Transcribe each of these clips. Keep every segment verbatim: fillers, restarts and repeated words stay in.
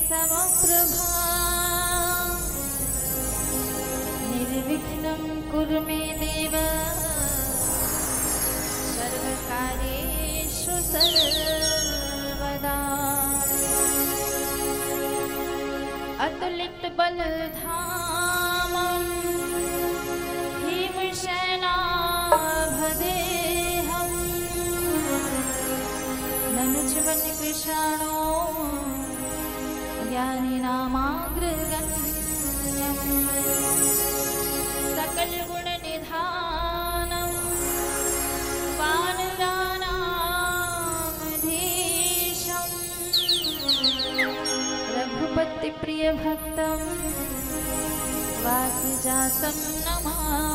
समप्रभा। निर्विघ्नं कुरु मे देव सर्वकार्येषु सर्वदा। अतुलित बलधामं भीमसेनाभदेहं ननु च वनकृशाणो ज्ञानिनामाग्रगण्यम्। सकलगुणनिधानं वानराणामधीशम्। रघुपतिप्रियभक्तं वातजातं नमामि।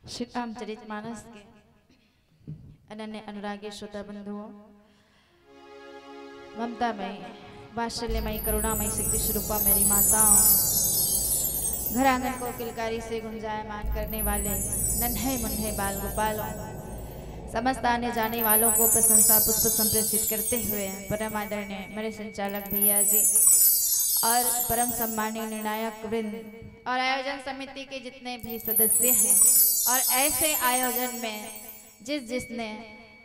श्री रामचरित मानस के अनन्य अनुरागी श्रोता बंधुओं, ममतामय, वात्सल्यमय, करुणामय शक्ति स्वरूपा मेरी माताओं, घर आंगन को किलकारी से गुंजायमान करने वाले नन्हे मुन्ने बाल गोपालों, समस्त आने जाने वालों को प्रशंसा पुष्प संप्रेषित करते हुए परम आदरणीय मेरे संचालक भैया जी और परम सम्माननीय निर्णायक वृंद और आयोजन समिति के जितने भी सदस्य हैं और ऐसे आयोजन में जिस जिसने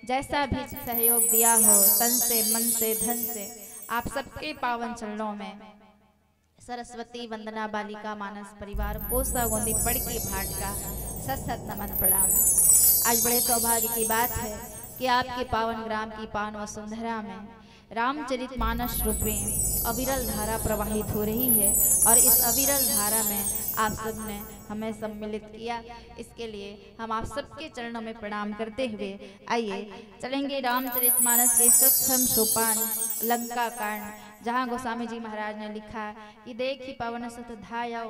जैसा भी सहयोग दिया हो, तन से, मन से, धन से, आप सबके पावन चरणों में सरस्वती वंदना बालिका मानस परिवार कोसा गोंदी पड़की भाट का सत सत नमन प्रणाम। आज बड़े सौभाग्य की बात है कि आपके पावन ग्राम की पावन वसुंधरा में रामचरित मानस रूपी अविरल धारा प्रवाहित हो रही है और इस अविरल धारा में आप सब ने हमें सम्मिलित किया, इसके लिए हम आप सबके चरणों में प्रणाम करते हुए आइए चलेंगे रामचरित मानस के सक्षम सोपान लंका कांड, जहाँ गोस्वामी जी महाराज ने लिखा कि देखि पवन सुत धायो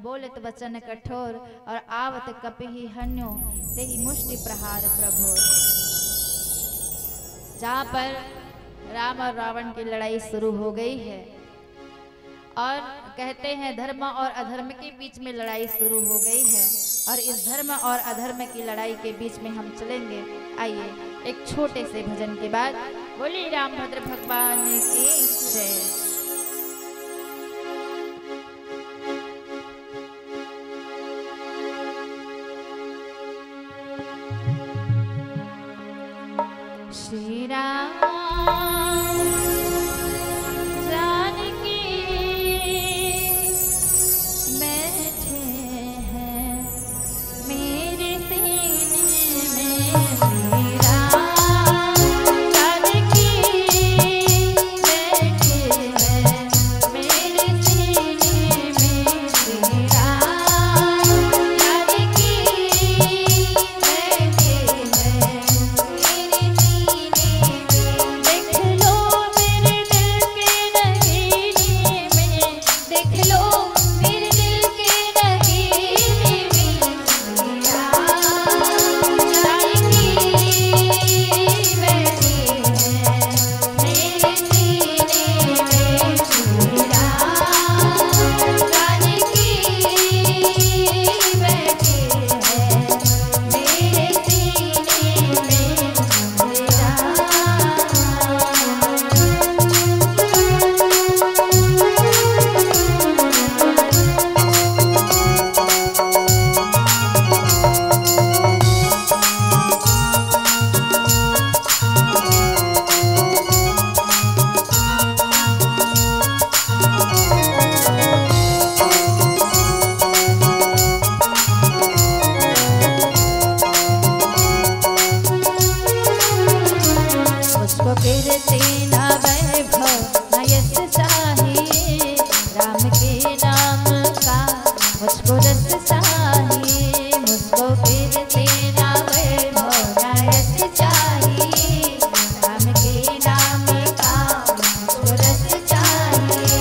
बोलत वचन कठोर और आवत कपिहि हन्यो तेहि मुष्टि प्रहार प्रभोर। जहाँ पर राम और रावण की लड़ाई शुरू हो गई है और कहते हैं धर्म और अधर्म के बीच में लड़ाई शुरू हो गई है और इस धर्म और अधर्म की लड़ाई के बीच में हम चलेंगे। आइए एक छोटे से भजन के बाद बोलिए रामभद्र भगवान की जय। श्री राम जानकी बैठे हैं मेरे सीने में। श्री राम जानकी बैठे हैं मेरे सीने में। श्री राम जानकी बैठे हैं मेरे सीने में। देख लो मेरे दिल के नगीने में, देख लो मेरे दिल के नगीने में। श्री राम जानकी बैठे हैं मेरे सीने में। श्री राम जानकी बैठे हैं मेरे सीने में। श्री राम मुझको फिर तेरा वैभव न यश चाहिए, राम के नाम का मुझको रस चाहिए। मुझको फिर तेरा वैभव न यश चाहिए, राम के नाम का मुझको रस चाहिए।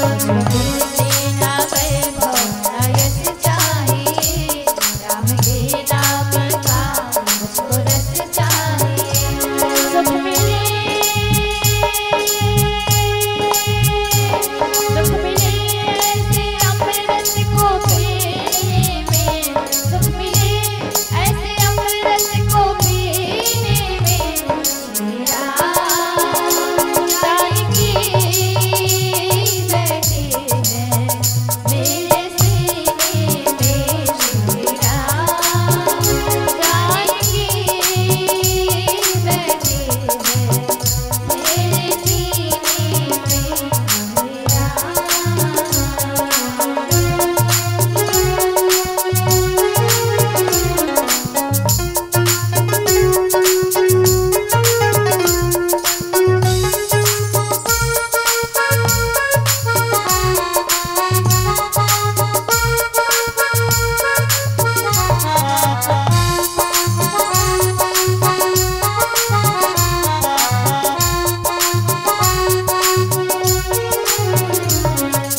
मुझको फिर तेरा वैभव न यश चाहिए, राम के नाम का मुझको रस चाहिए। सुख मिले, सुख मिले ऐसे अमृत को पीने में, सुख मिले ऐसे अमृत को पीने में। श्री राम जानकी बैठे हैं मेरे सीने में। श्री राम जानकी बैठे हैं मेरे सीने में। श्री राम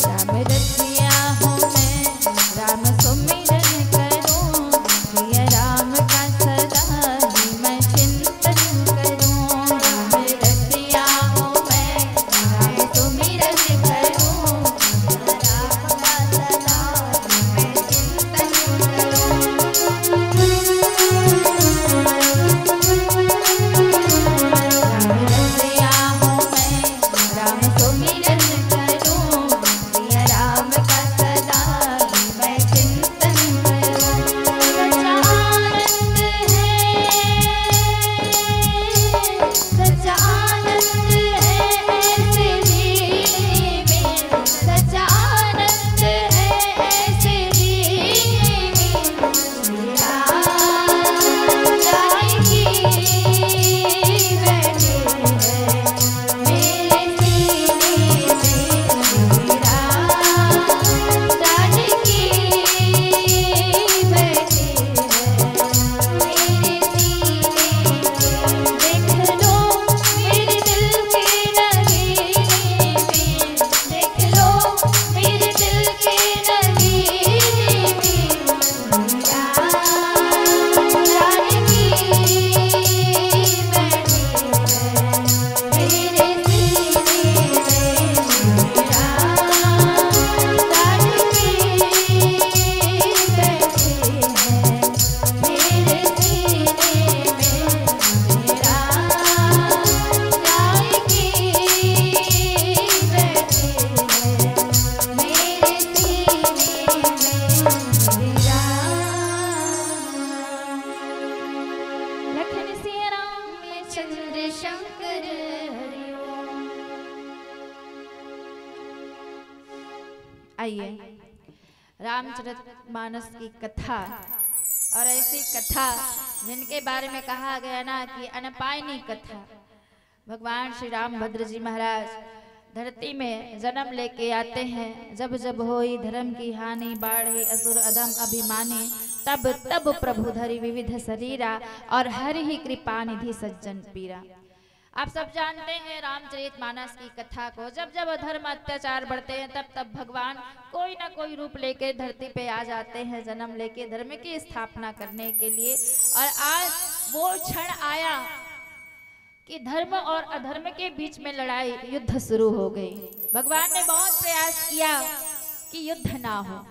राम रसिया हूँ मैं, राम सुमिरन करूं, प्रिय राम का सदा ही मैं चिंतन करूं। राम रसिया हूँ मैं, राम सुमिरन करूं, प्रिय राम का सदा ही मैं चिंतन करूं। राम रसिया हूँ मैं, राम सुमिरन करूं, प्रिय राम का सदा ही मैं चिंतन करूं। सच्चा आनंद है, सच्चा आनंद आइए, रामचरित मानस की कथा, और ऐसी कथा जिनके बारे में कहा गया ना कि अनपायनी कथा। भगवान श्री रामभद्र जी महाराज धरती में जन्म लेके आते हैं। जब जब होई धर्म की हानि, बाढ़े असुर अधम अभिमानी, तब तब प्रभु धरि विविध शरीरा, और हरि ही कृपा निधि सज्जन पीरा। आप सब जानते हैं रामचरित मानस की कथा को। जब जब अधर्म अत्याचार बढ़ते हैं, तब तब भगवान कोई ना कोई रूप लेके धरती पे आ जाते हैं, जन्म लेके धर्म की स्थापना करने के लिए। और आज वो क्षण आया कि धर्म और अधर्म के बीच में लड़ाई, युद्ध शुरू हो गई। भगवान ने बहुत प्रयास किया कि युद्ध ना हो।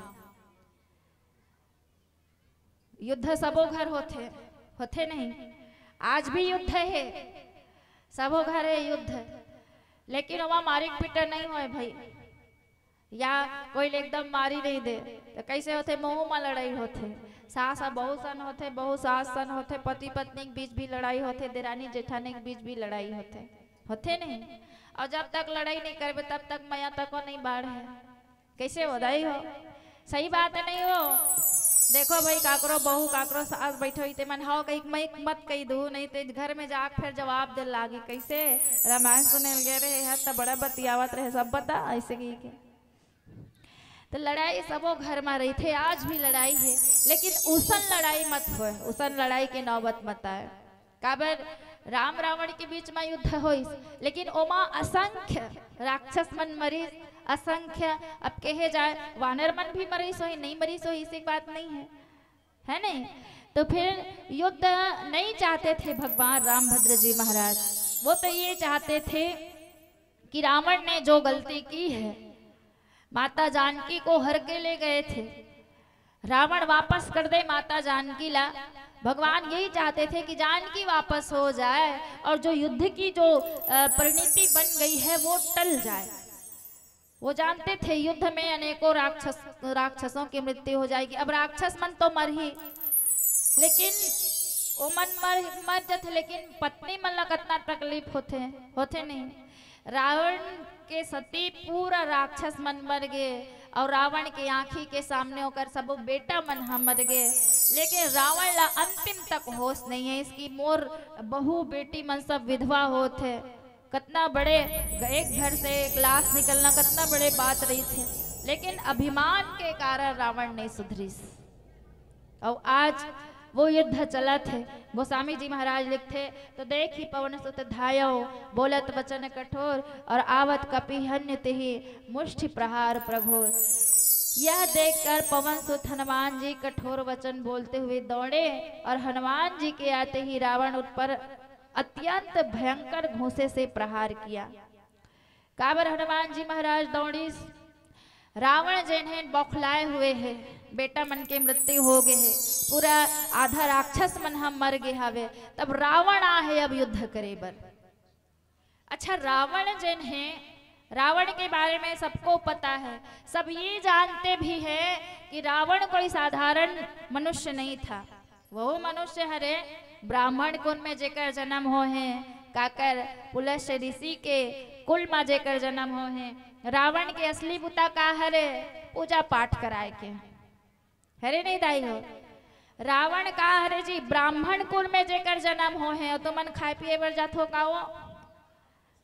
युद्ध सबो घर होथे, होथे नहीं? आज भी युद्ध हे, सबो घर हे युद्ध, लेकिन ओमा मारिक पीटा नहीं होय भाई, या कोई ले एकदम मारी नहीं दे, तो कैसे होथे? मुंह मा लड़ाई होथे, सास आ बहू सन होथे, बहू सास सन होथे, पति पत्नी के बीच भी लड़ाई होथे, देरानी जेठानी के बीच भी लड़ाई होथे, होथे नहीं? और जब तक लड़ाई नहीं करबे, तब तक मया तको नहीं बाढ़े। कैसे हो दाई हो? सही बात है नहीं हो? देखो भाई, काकरो बहू, काकरो सास बैठो ही, ते मन हाव कही, मैं मत कही दू, नहीं ते घर में जाके फिर जवाब दे लागी। कैसे? रामायण सुने ल गए रहे, हद त बड़ा बतियावत रहे, सब बता ऐसे कही के। तो लड़ाई सबो घर में रही थे, आज भी लड़ाई है, लेकिन उसन लड़ाई मत होए, उसन लड़ाई के नौबत मत आए। काबर राम रावण के बीच में युद्ध होइस, लेकिन ओमा असंख्य राक्षस मन मरिस, असंख्य, अब कहे जाए, वानर मन भी मरिस होही, नहीं मरिस होही, ऐसी बात नहीं है, है नहीं? तो फिर युद्ध नहीं चाहते थे भगवान रामभद्र जी महाराज, वो तो ये चाहते थे कि रावण ने जो गलती की है, माता जानकी को हर के ले गए थे, रावण वापस कर दे माता जानकी ला। भगवान यही चाहते थे कि जानकी वापस हो जाए और जो युद्ध की जो, अ, परिणति बन गई है, वो टल जाए। वो जानते थे युद्ध में अनेकों राक्षस, राक्षसों की मृत्यु हो जाएगी। अब राक्षस मन तो मर ही, लेकिन वो मन मर, मर जाते, लेकिन पत्नी मन ला कितना तकलीफ होथे, होथे नहीं? रावण के सती पूरा राक्षस मन मर गए और रावण के आंखी के सामने ओकर सबो बेटा मन ह मर गए, लेकिन रावण ला अंतिम तक होश नहीं है इसकी मोर बहू बेटी मन सब विधवा होत है। कितना बड़े एक घर से एक लाश निकलना कितना बड़े बात रही थे, लेकिन अभिमान के कारण रावण नहीं सुधरिस। और आज वो युद्ध चलत है। गोस्वामी जी महाराज लिखते, तो देखि पवन सुत धायो, बोलत वचन कठोर, और आवत कपि हन्य तिहि मुष्टि प्रहार प्रघोर। यह देखकर पवन सुत हनुमान जी कठोर वचन बोलते हुए दौड़े और हनुमान जी के आते ही रावण उन पर अत्यंत भयंकर घूंसे से प्रहार किया। काबर हनुमान जी महाराज दौड़िस? रावण जेन हे बौखलाए हुए हे, बेटा मन के मृत्यु हो गए हे, पूरा आधा राक्षस मन ह मर गए हवे, तब रावण आहे अब युद्ध करे बर। अच्छा, रावण जेन हे, रावण के बारे में सबको पता है, सब ये जानते भी हैं कि रावण कोई साधारण मनुष्य नहीं था। वो मनुष्य हरे, ब्राह्मण कुल में जेकर जन्म हो हे, काकर पुलस्त्य ऋषि के कुल मा जेकर जन्म हो हे। रावण के असली बुता का हरे? पूजा पाठ कराए के। हरे नहीं दाई हो? रावण का हरे जी? ब्राह्मण कुल में जेकर जन्म हो हे, तो मन खाए पिए बर जाथो का वो?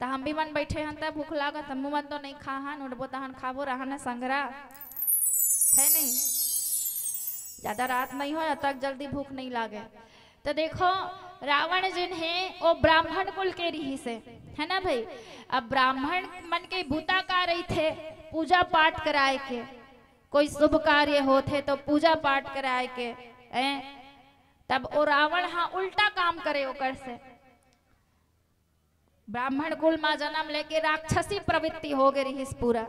त हम भी मन बैठे हन, त भूख लागत, हमू मन तो नहीं खा हन, उठबो तहन खाबो, रहन संगरा, है नहीं? ज्यादा रात नहीं हो, तक जल्दी भूख नहीं लागे। तो देखो, रावण जिन हे, वो ब्राह्मण कुल के रिहिस हे, है ना भाई? अब ब्राह्मण मन के बुता का रहिथे? पूजा पाठ कराए के, कोई शुभ कार्य होथे तो पूजा पाठ कराए के, हैं? तब वो रावण हा उल्टा काम करे ओकर से। ब्राह्मण कुल मा जन्म लेके राक्षसी प्रवृत्ति हो गए रहिस, पूरा,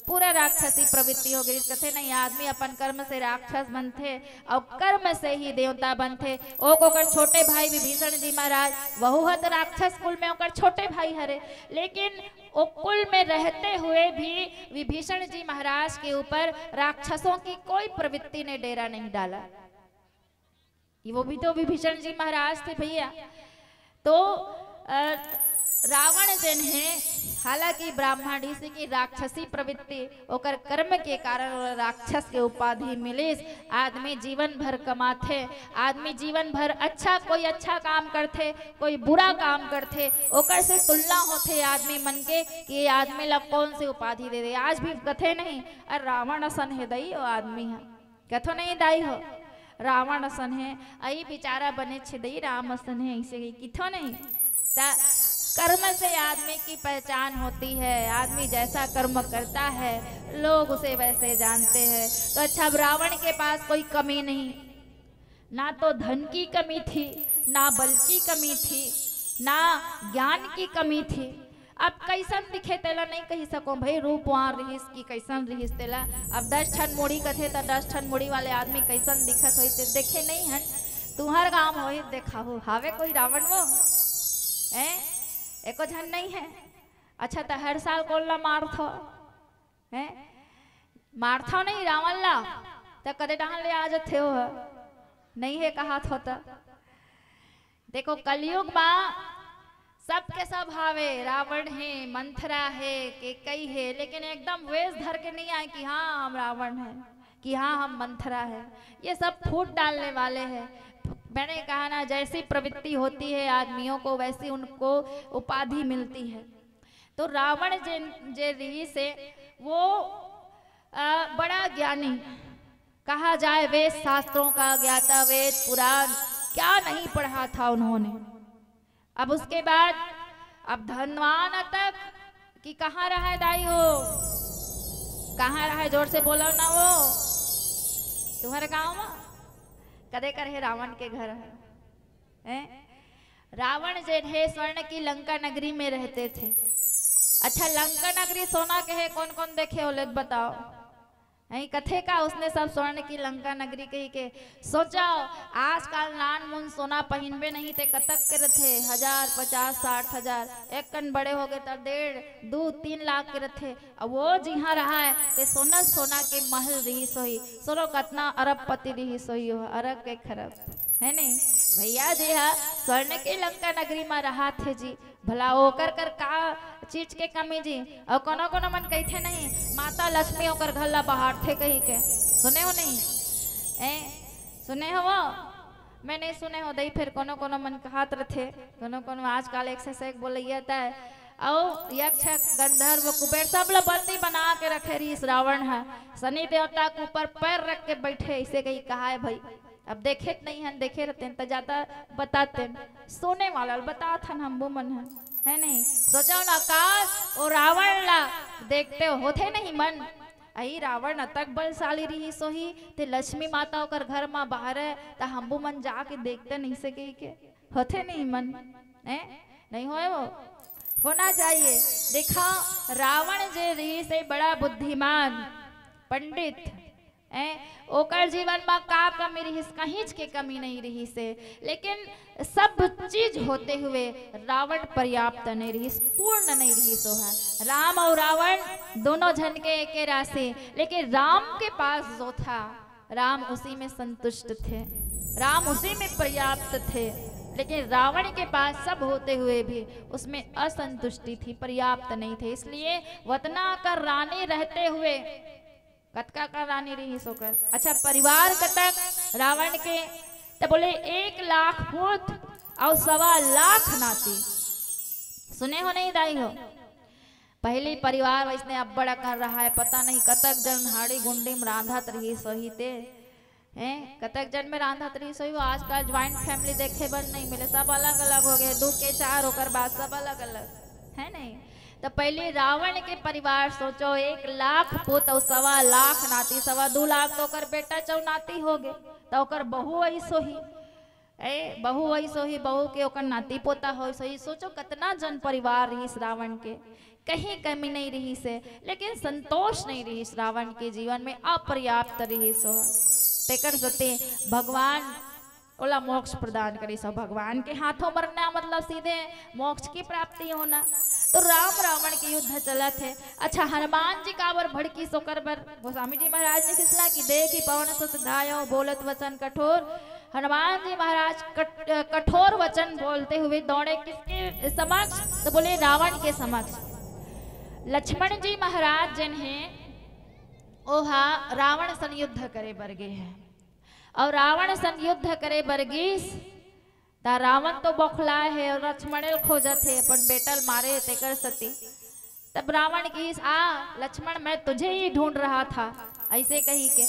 पूरा राक्षसी प्रवृत्ति हो गए रहिस। कथे नहीं, आदमी अपन कर्म से राक्षस बनथे और कर्म से ही देवता बनथे। ओ ओकर छोटे भाई विभीषण जी महाराज, वहू ह तो राक्षस कुल में ओकर छोटे भाई हरे, लेकिन ओ कुल में रहते हुए भी विभीषण जी महाराज के ऊपर राक्षसों की कोई प्रवृत्ति ने डेरा नहीं डाला। ये वो भी तो विभीषण जी महाराज थे भैया। तो, अ, रावण जेन हे, हालांकि ब्राह्मण, इसे की राक्षसी प्रवृत्ति, ओकर कर्म के कारण ओला राक्षस के उपाधि मिलिस। आदमी जीवन भर कमाथे, आदमी जीवन भर अच्छा, कोई अच्छा काम करथे, कोई बुरा काम करथे, ओकर से तुलना होथे आदमी मन के कि ये आदमी ला कौन से उपाधि दे दे। आज भी कथे नहीं, "अरे रावण असन हे दई ओ आदमी ह।" कथो नहीं दाई हो, रावण असन हे, अई बेचारा बने छे दई, राम असन हे, ऐसे ही किथो नहीं। त कर्म से आदमी की पहचान होती है, आदमी जैसा कर्म करता है, लोग उसे वैसे जानते हैं। तो अच्छा, अब रावण के पास कोई कमी नहीं, ना तो धन की कमी थी, ना बल की कमी थी, ना ज्ञान की कमी थी। अब कैसन दिखे तेला नहीं कही सको भाई, रूपवान रिहिस कि कैसन रिहिस तेला। अब दस ठन मुड़ी कथे त दस ठन मुड़ी वाले आदमी कैसन दिखत होही ते देखे नहीं हन। तुहर गांव होही देखाहू, हावे कोई रावण वो? हैं? एको झन नहीं है। अच्छा, त हर साल कोन ला मारथो? हैं? मारथो नहीं रावण ला, त कदे डहान ले आ जथे हो? नहीं है कहा थो त। देखो, कलयुग मा सबके सब हावे, रावण हे, मंथरा हे, केकई हे, लेकिन एकदम वेश धर के नहीं आए कि हाँ, हम रावण हैं, कि हाँ, हम मंथरा हैं। ये सब फूट डालने वाले हैं। मैंने कहा ना, जैसी प्रवृत्ति होती है आदमियों को, वैसी उनको उपाधि मिलती है। तो रावण जे, जे रिहिस हे, वो, अ, बड़ा ज्ञानी कहा जाए, वेद शास्त्रों का ज्ञाता, वेद पुराण क्या नहीं पढ़ा था उन्होंने। अब उसके बाद, अब धनवान अतक कि कहाँ रहा है दाई हो, कहाँ रहा है, जोर से बोलो ना वो, तुम्हारे गांव में कदे कर है रावण के घर है, हैं? रावण जे हे स्वर्ण की लंका नगरी में रहते थे। अच्छा, लंका नगरी सोना के है, कौन कौन देखे हो ले बताओ। नहीं कथे का उसने सब स्वर्ण की लंका नगरी कही के। सोचो, आजकल नान मुन सोना पहिनबे नहीं ते कतक के रथे, हजार, पचास, साठ हजार, एक कन बड़े हो गए त डेढ़, दू, तीन लाख के रथे। अब वो जिहाँ रहा है ते सोना, सोना के महल रही सोही, सोनो कतना अरबपति रही सोही हो, अरब के खरब, है नहीं? भैया जी हा स्वर्ण के लंका नगरी में रहा थे जी, भला ओकर कर का चीज के कमी जी? और कोनो कोनो मन कहिथे नहीं, माता लक्ष्मी ओकर घर ला बहारथे कही के। सुने हो नहीं? ए, सुने हो वो? मैं नहीं सुने हो दई, फिर कोनो कोनो मन कहत रथे, कोनो कोनो आजकल एक से एक बोलैया त है। और यक्ष, गंधर्व, कुबेर सब ला बंदी बना के रखे रहीस रावण है। शनि देवता के ऊपर पैर रख के बैठे, ऐसे कही कहा है भाई। अब देखे त नहीं हन, देखे रहते हैं तो ज्यादा बताते हैं। सोने वाला ल बतात हन हम वो मन हन, है नहीं? सोचो ना, आकाश और रावण ला देखते होथे नहीं मन। अई रावण अतक बलशाली रही सोही, ते लक्ष्मी माता ओकर घर मा बाहर है, त हमबू मन जाके देखते नहीं सके के। होथे नहीं मन, हैं? नहीं होए वो? होना चाहिए। देखा, रावण जे रही से बड़ा बुद्धिमान पंडित, हैं? ओकर जीवन मा का कमी रही, कहीं के कमी नहीं रही से, लेकिन सब चीज होते हुए रावण पर्याप्त नहीं रही, पूर्ण नहीं रही सो है। राम और रावण दोनों झन के एके राशि, लेकिन राम के पास जो था, राम उसी में संतुष्ट थे, राम उसी में पर्याप्त थे। लेकिन रावण के पास सब होते हुए भी उसमें असंतुष्टि थी, पर्याप्त नहीं थे। इसलिए वतना का रानी रहते हुए कतका का रानी रही सोकर, अच्छा, परिवार कतक रावण के, तो बोले, "एक लाख पूत और सवा लाख नाती।" सुने हो नहीं दाई हो? पहली परिवार वैसने अब्बड़ अकन रहा है, पता नहीं कतक जन हाड़ी गुंडी में रांधत रही सोही ते, हैं? कतक जन में रांधत रही सोही। वो आजकल ज्वाइंट फैमिली देखे बर नहीं मिले, सब अलग अलग हो गए, दू के चार, ओकर बाद सब अलग अलग, है नहीं? तो पहले रावण के परिवार सोचो, एक लाख पूत और सवा लाख नाती, सवा दू लाख तो ओकर बेटा चौ नाती हो गए, तो ओकर बहू वही सोही, ए, बहू वही सोही, बहू के ओकर नाती पोता हो सोही। सोचो कितना जन परिवार रहीस रावण के, कहीं कमी नहीं रहीस हे, लेकिन संतोष नहीं रहीस रावण के जीवन में, अपर्याप्त रहीस हो। तेकर सते भगवान ओला मोक्ष प्रदान करीस हो। भगवान के हाथों मरना मतलब सीधे मोक्ष की प्राप्ति होना। तो राम रावण के युद्ध चलत हे। अच्छा, हनुमान जी काबर भड़किस, ओकर बर गोस्वामी जी महाराज ने सिलसिला कि "देखि पवन सुत धायो बोलत वचन कठोर।" हनुमान जी महाराज कट-, कठोर वचन बोलते हुए दौड़े किसके समक्ष? तो बोले रावण के समक्ष। लक्ष्मण जी महाराज जेन हे, ओहा रावण सन युद्ध करे बर गे हे। अउ रावण सन युद्ध करे बर गिस, त रावण तो बौखलाए हे अउ लक्ष्मण ल खोजत हे, अपन बेटा ल मारे हे तेकर सेती। तब रावण गिस, "आ लक्ष्मण, मैं तुझे ही ढूंढ रहा था," ऐसे कही के।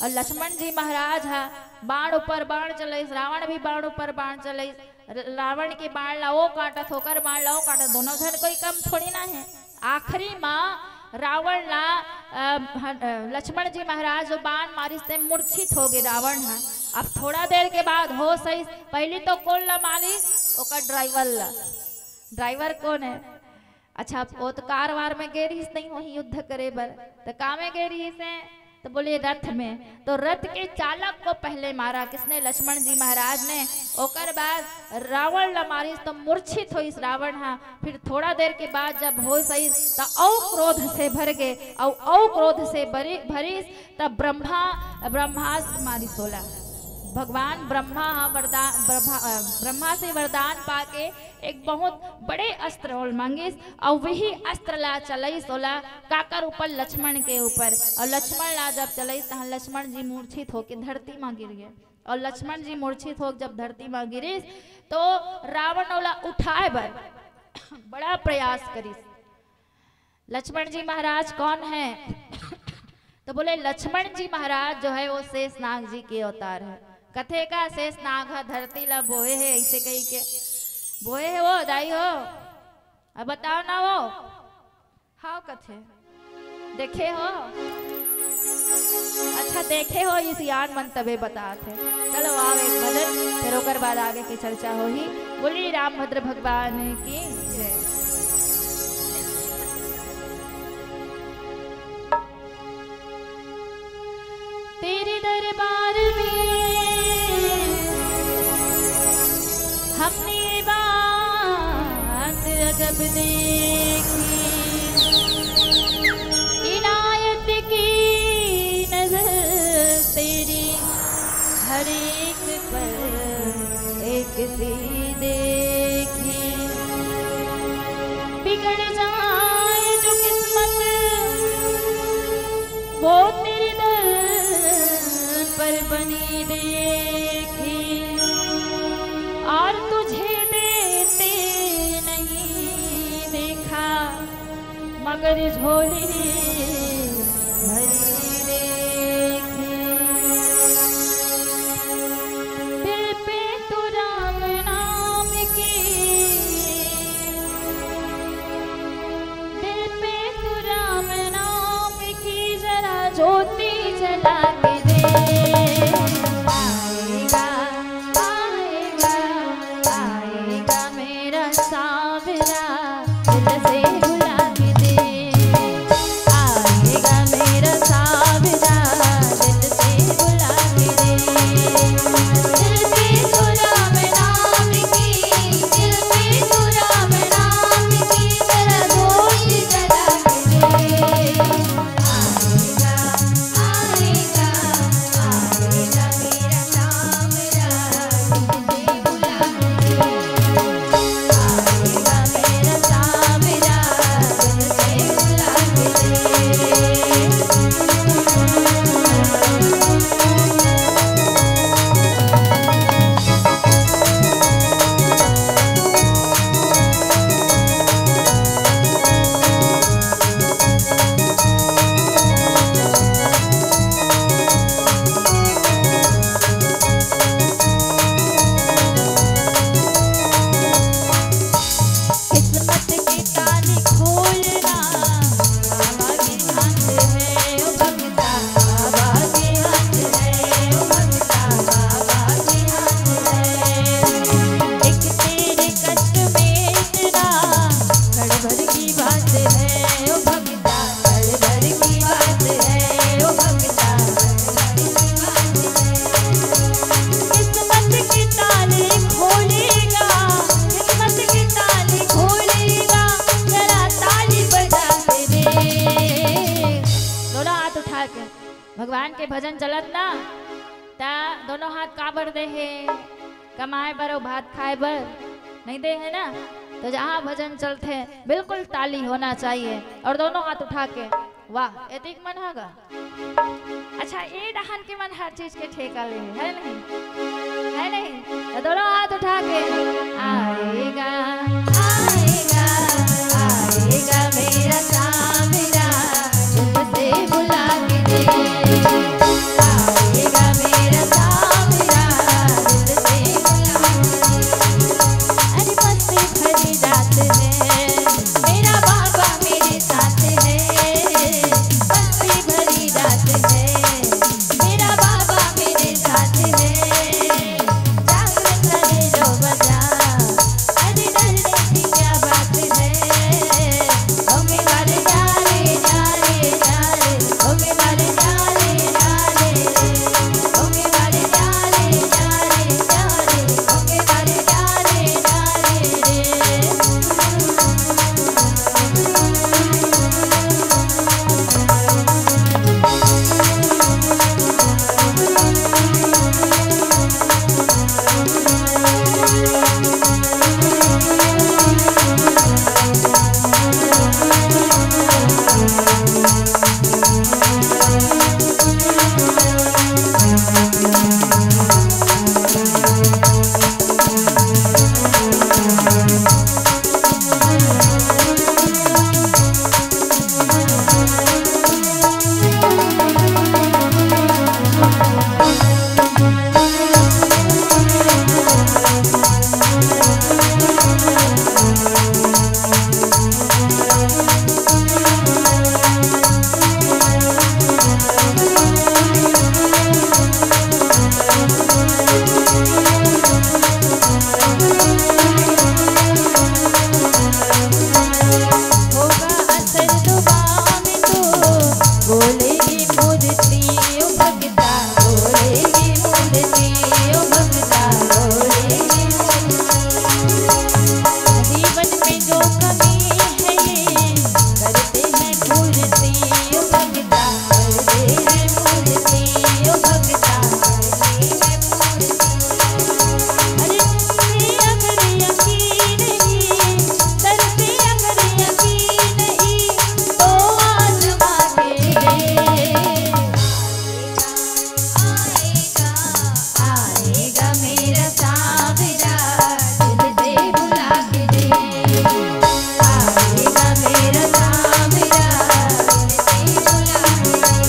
अउ लक्ष्मण जी महाराज हा बाण ऊपर बाण चलाइस, रावण भी बाण ऊपर बाण चलाइस। र-, रावण के बाण ला ओ काटत, ओकर बाण ला ओ काटत, दोनों झन कोई कम थोड़ी ना हे। आखिरी मा रावण ला, अ, हन-, अ, लक्ष्मण जी महाराज जो बाण मारिस ते मूर्छित हो गे रावण ह। अब थोड़ा देर के बाद होश आइस, पहली तो कोन ला मारिस? ओकर ड्राइवर ला। ड्राइवर कोन हे? अच्छा, वो तो कार वार में गे रहिस नहीं, वही युद्ध करे बर, तो का में गे रहिस हे? तो बोले रथ में। तो रथ के चालक को पहले मारा किसने? लक्ष्मण जी महाराज ने। ओकर बाद रावण ला मारिस तो मूर्छित होइस रावण हा। फिर थोड़ा देर के बाद जब होश आइस त अउ क्रोध से भर गे, अउ अउ क्रोध से भरी भरिस त ब्रह्मा, ब्रह्मास्त्र मारिस ओला। भगवान ब्रह्मा हा वरदान, ब्रह्मा, अ, ब्रह्मा से वरदान पाके एक बहुत बड़े अस्त्र ओला मांगिस, अउ वही अस्त्र ला चलाइस ओला काकर ऊपर? लक्ष्मण के ऊपर। अउ लक्ष्मण ला जब चलाइस तहां लक्ष्मण जी मूर्छित होके धरती मा गिर गे। अउ लक्ष्मण जी मूर्छित होके जब धरती मा गिरिस तो रावण ओला उठाए बर बड़ा प्रयास करिस। लक्ष्मण जी महाराज कौन है? तो बोले लक्ष्मण जी महाराज जो है वो शेष नाग जी के अवतार है। कथे का शेष नाग ह धरती ला बोहे हे, ऐसे कही के बोहे हे वो दाई हो। अब बताओ ना वो। हाँ कथे देखे हो। अच्छा देखे हो, इस यान मन तबे बतात हे। चलो आओ एक भजन, फिर ओकर बाद आगे की चर्चा होही। बोलिए रामभद्र भगवान की जय। तेरे दरबार में हमने बात अजब देखी, इनायत की नजर तेरी हर एक पर एक सी देखी। बिगड़ जाए जो किस्मत वो तेरे दर पर बनी देखी, और तुझे देते नहीं देखा, मगर झोली भरी देखी। दिल पे तू राम नाम की, दिल पे तू राम नाम की जरा ज्योति जला के दे। आएगा, आएगा, आएगा मेरा सांवरा, दिल से बुला के दे। आएगा मेरा सांवरा, दिल से बुला के दे। दिल पे तू राम नाम की, दिल पे तू राम नाम की जरा ज्योति जला के दे। आएगा, आएगा, भगवान के भजन चलत ना, त दोनों हाथ काबर दे हे? कमाए बर अउ भात खाए बर नहीं दे हे ना। तो जहाँ भजन चलथे, बिल्कुल ताली होना चाहिए और दोनों हाथ उठा के, वाह, एतिक मन ह गा। अच्छा, ए डहन के मन हर चीज के ठेका ले हे, है नहीं? है नहीं? तो दोनों हाथ उठा के, आएगा, आएगा, आएगा मेरा सांवरा, तुझसे बुला के दे। आएगा मेरा सांवरा, तुझसे बुला के दे। अरे मस्ती भरी रात है, मेरा बाबा मेरे साथ है। मस्ती भरी रात है, मेरा बाबा मेरे साथ है। जागरण करे लो बजा, अरे डरने की क्या बात है। ओ मेरे वाले जा रे, जा रे, जा रे, ओ मेरे वाले जा रे, जा रे, ओ मेरे वाले जा रे, जा रे, जा रे, ओ मेरे वाले जा रे, जा रे रे। होगा असर दुआ में तो बोलेगी मूर्ति, ओ भगता, बोलेगी मूर्ति, ओ भगता, बोलेगी मूर्ति। जीवन में जो कमी है ये करते हैं पूर्ति, ओ भगता, करते हैं पूर्ति, ओ भगता, करते हैं पूर्ति। अरे तुम पे अगर यकीन ही, सर पे अगर यकीन ही, तो आजमा के आएगा, आएगा मेरा सांवरा, दिल से बुला के दे। आएगा मेरा सांवरा, दिल से बुला के दे।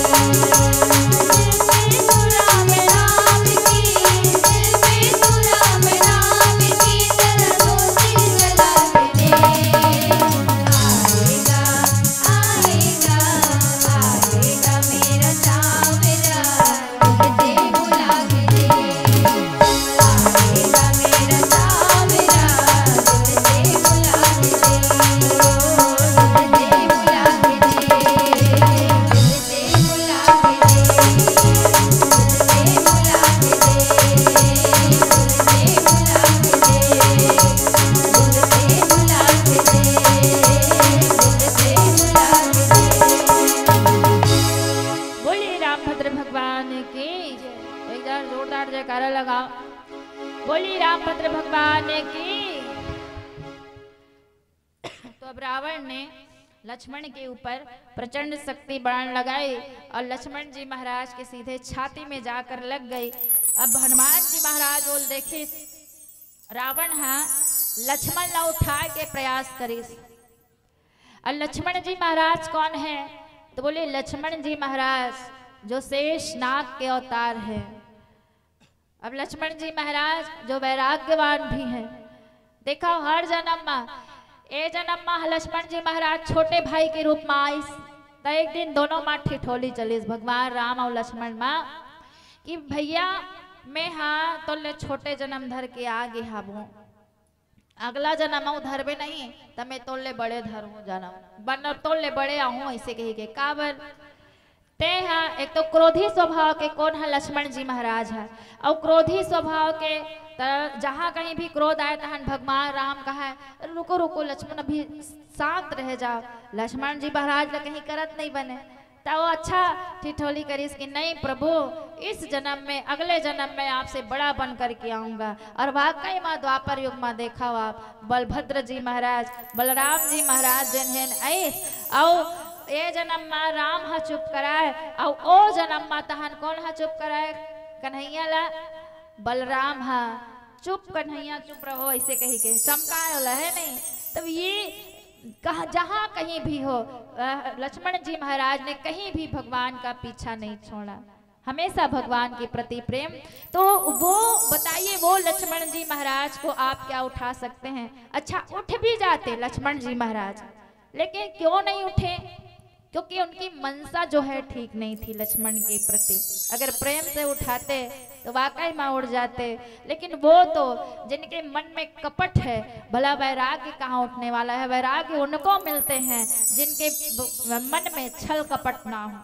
दिल पे सुरा में राम की, दिल पे सुरा में राम की, जरा दो तीन लगा के दे। आएगा, आएगा, आएगा मेरा सांवरा, तुझे बुला के दे। आएगा मेरा सांवरा, तुझे बुला के दे। तुझे बुला के दे। बोलिए रामभद्र भगवान की। एक बार जोरदार जयकारा लगाओ। बोलिए रामभद्र भगवान की। तो अब रावण ने लक्ष्मण के ऊपर प्रचंड शक्ति बाण लगाए और लक्ष्मण जी महाराज के सीधे छाती में जाकर लग गई। अब हनुमान जी महाराज बोल देखे, रावण हा लक्ष्मण ला उठाए के प्रयास करिस। और लक्ष्मण जी महाराज कौन है? तो बोले, लक्ष्मण जी महाराज जो शेष नाग के अवतार है। अब लक्ष्मण जी महाराज जो वैराग्यवान भी हैं, देखा, हर जन्म मा, ए जन्म मा लक्ष्मण जी महाराज छोटे भाई के रूप मा आइस, त एक दिन दोनों मा ठिठोली चलिस भगवान राम और लक्ष्मण मा कि भैया, मैं हा तोर ले छोटे जन्म धर के आ गे हावों, अगला जन्म अउ धरबे नहीं, त मैं तोर ले बड़े धरहूँ जन्म, बन तोर ले बड़े आहूँ, ऐसे कही के। काबर? ते हा एक तो क्रोधी स्वभाव के, कौन हा? लक्ष्मण जी महाराज हा। अउ क्रोधी स्वभाव के, त जहाँ कहीं भी क्रोध आए, तहन भगवान राम कहा, "रुको, रुको लक्ष्मण, अभी शांत रह जाओ।" लक्ष्मण जी महाराज ला कहीं करत नहीं बने। त वो अच्छा ठिठोली करिस कि नहीं प्रभु, इस जन्म में, अगले जन्म में आपसे बड़ा बन करके आऊंगा। और वाकई मा द्वापर युग मा देखव आप, बलभद्र जी महाराज, बलराम जी महाराज जेन हेन आइस, अउ ए जन्म मा राम ह चुप कराए, अउ ओ जन्म मा तहन कोन ह चुप कराए कन्हैया ला? बलराम ह। चुप कन्हैया चुप रहो, ऐसे कही के चमकाए वाला है नहीं। तब ये कहा, जहाँ कहीं भी हो, अ, लक्ष्मण जी महाराज ने कहीं भी भगवान का पीछा नहीं छोड़ा, हमेशा भगवान के प्रति प्रेम। तो वो बताइए, वो लक्ष्मण जी महाराज को आप क्या उठा सकते हैं? अच्छा, उठ भी जाते लक्ष्मण जी महाराज, लेकिन क्यों नहीं उठे? क्योंकि उनकी मंशा जो है ठीक नहीं थी लक्ष्मण के प्रति। अगर प्रेम से उठाते तो वाकई में उठ जाते, लेकिन वो तो, जिनके मन में कपट है, भला वैराग्य कहाँ उठने वाला है? वैराग्य उनको मिलते हैं जिनके ब-, मन में छल कपट ना हो।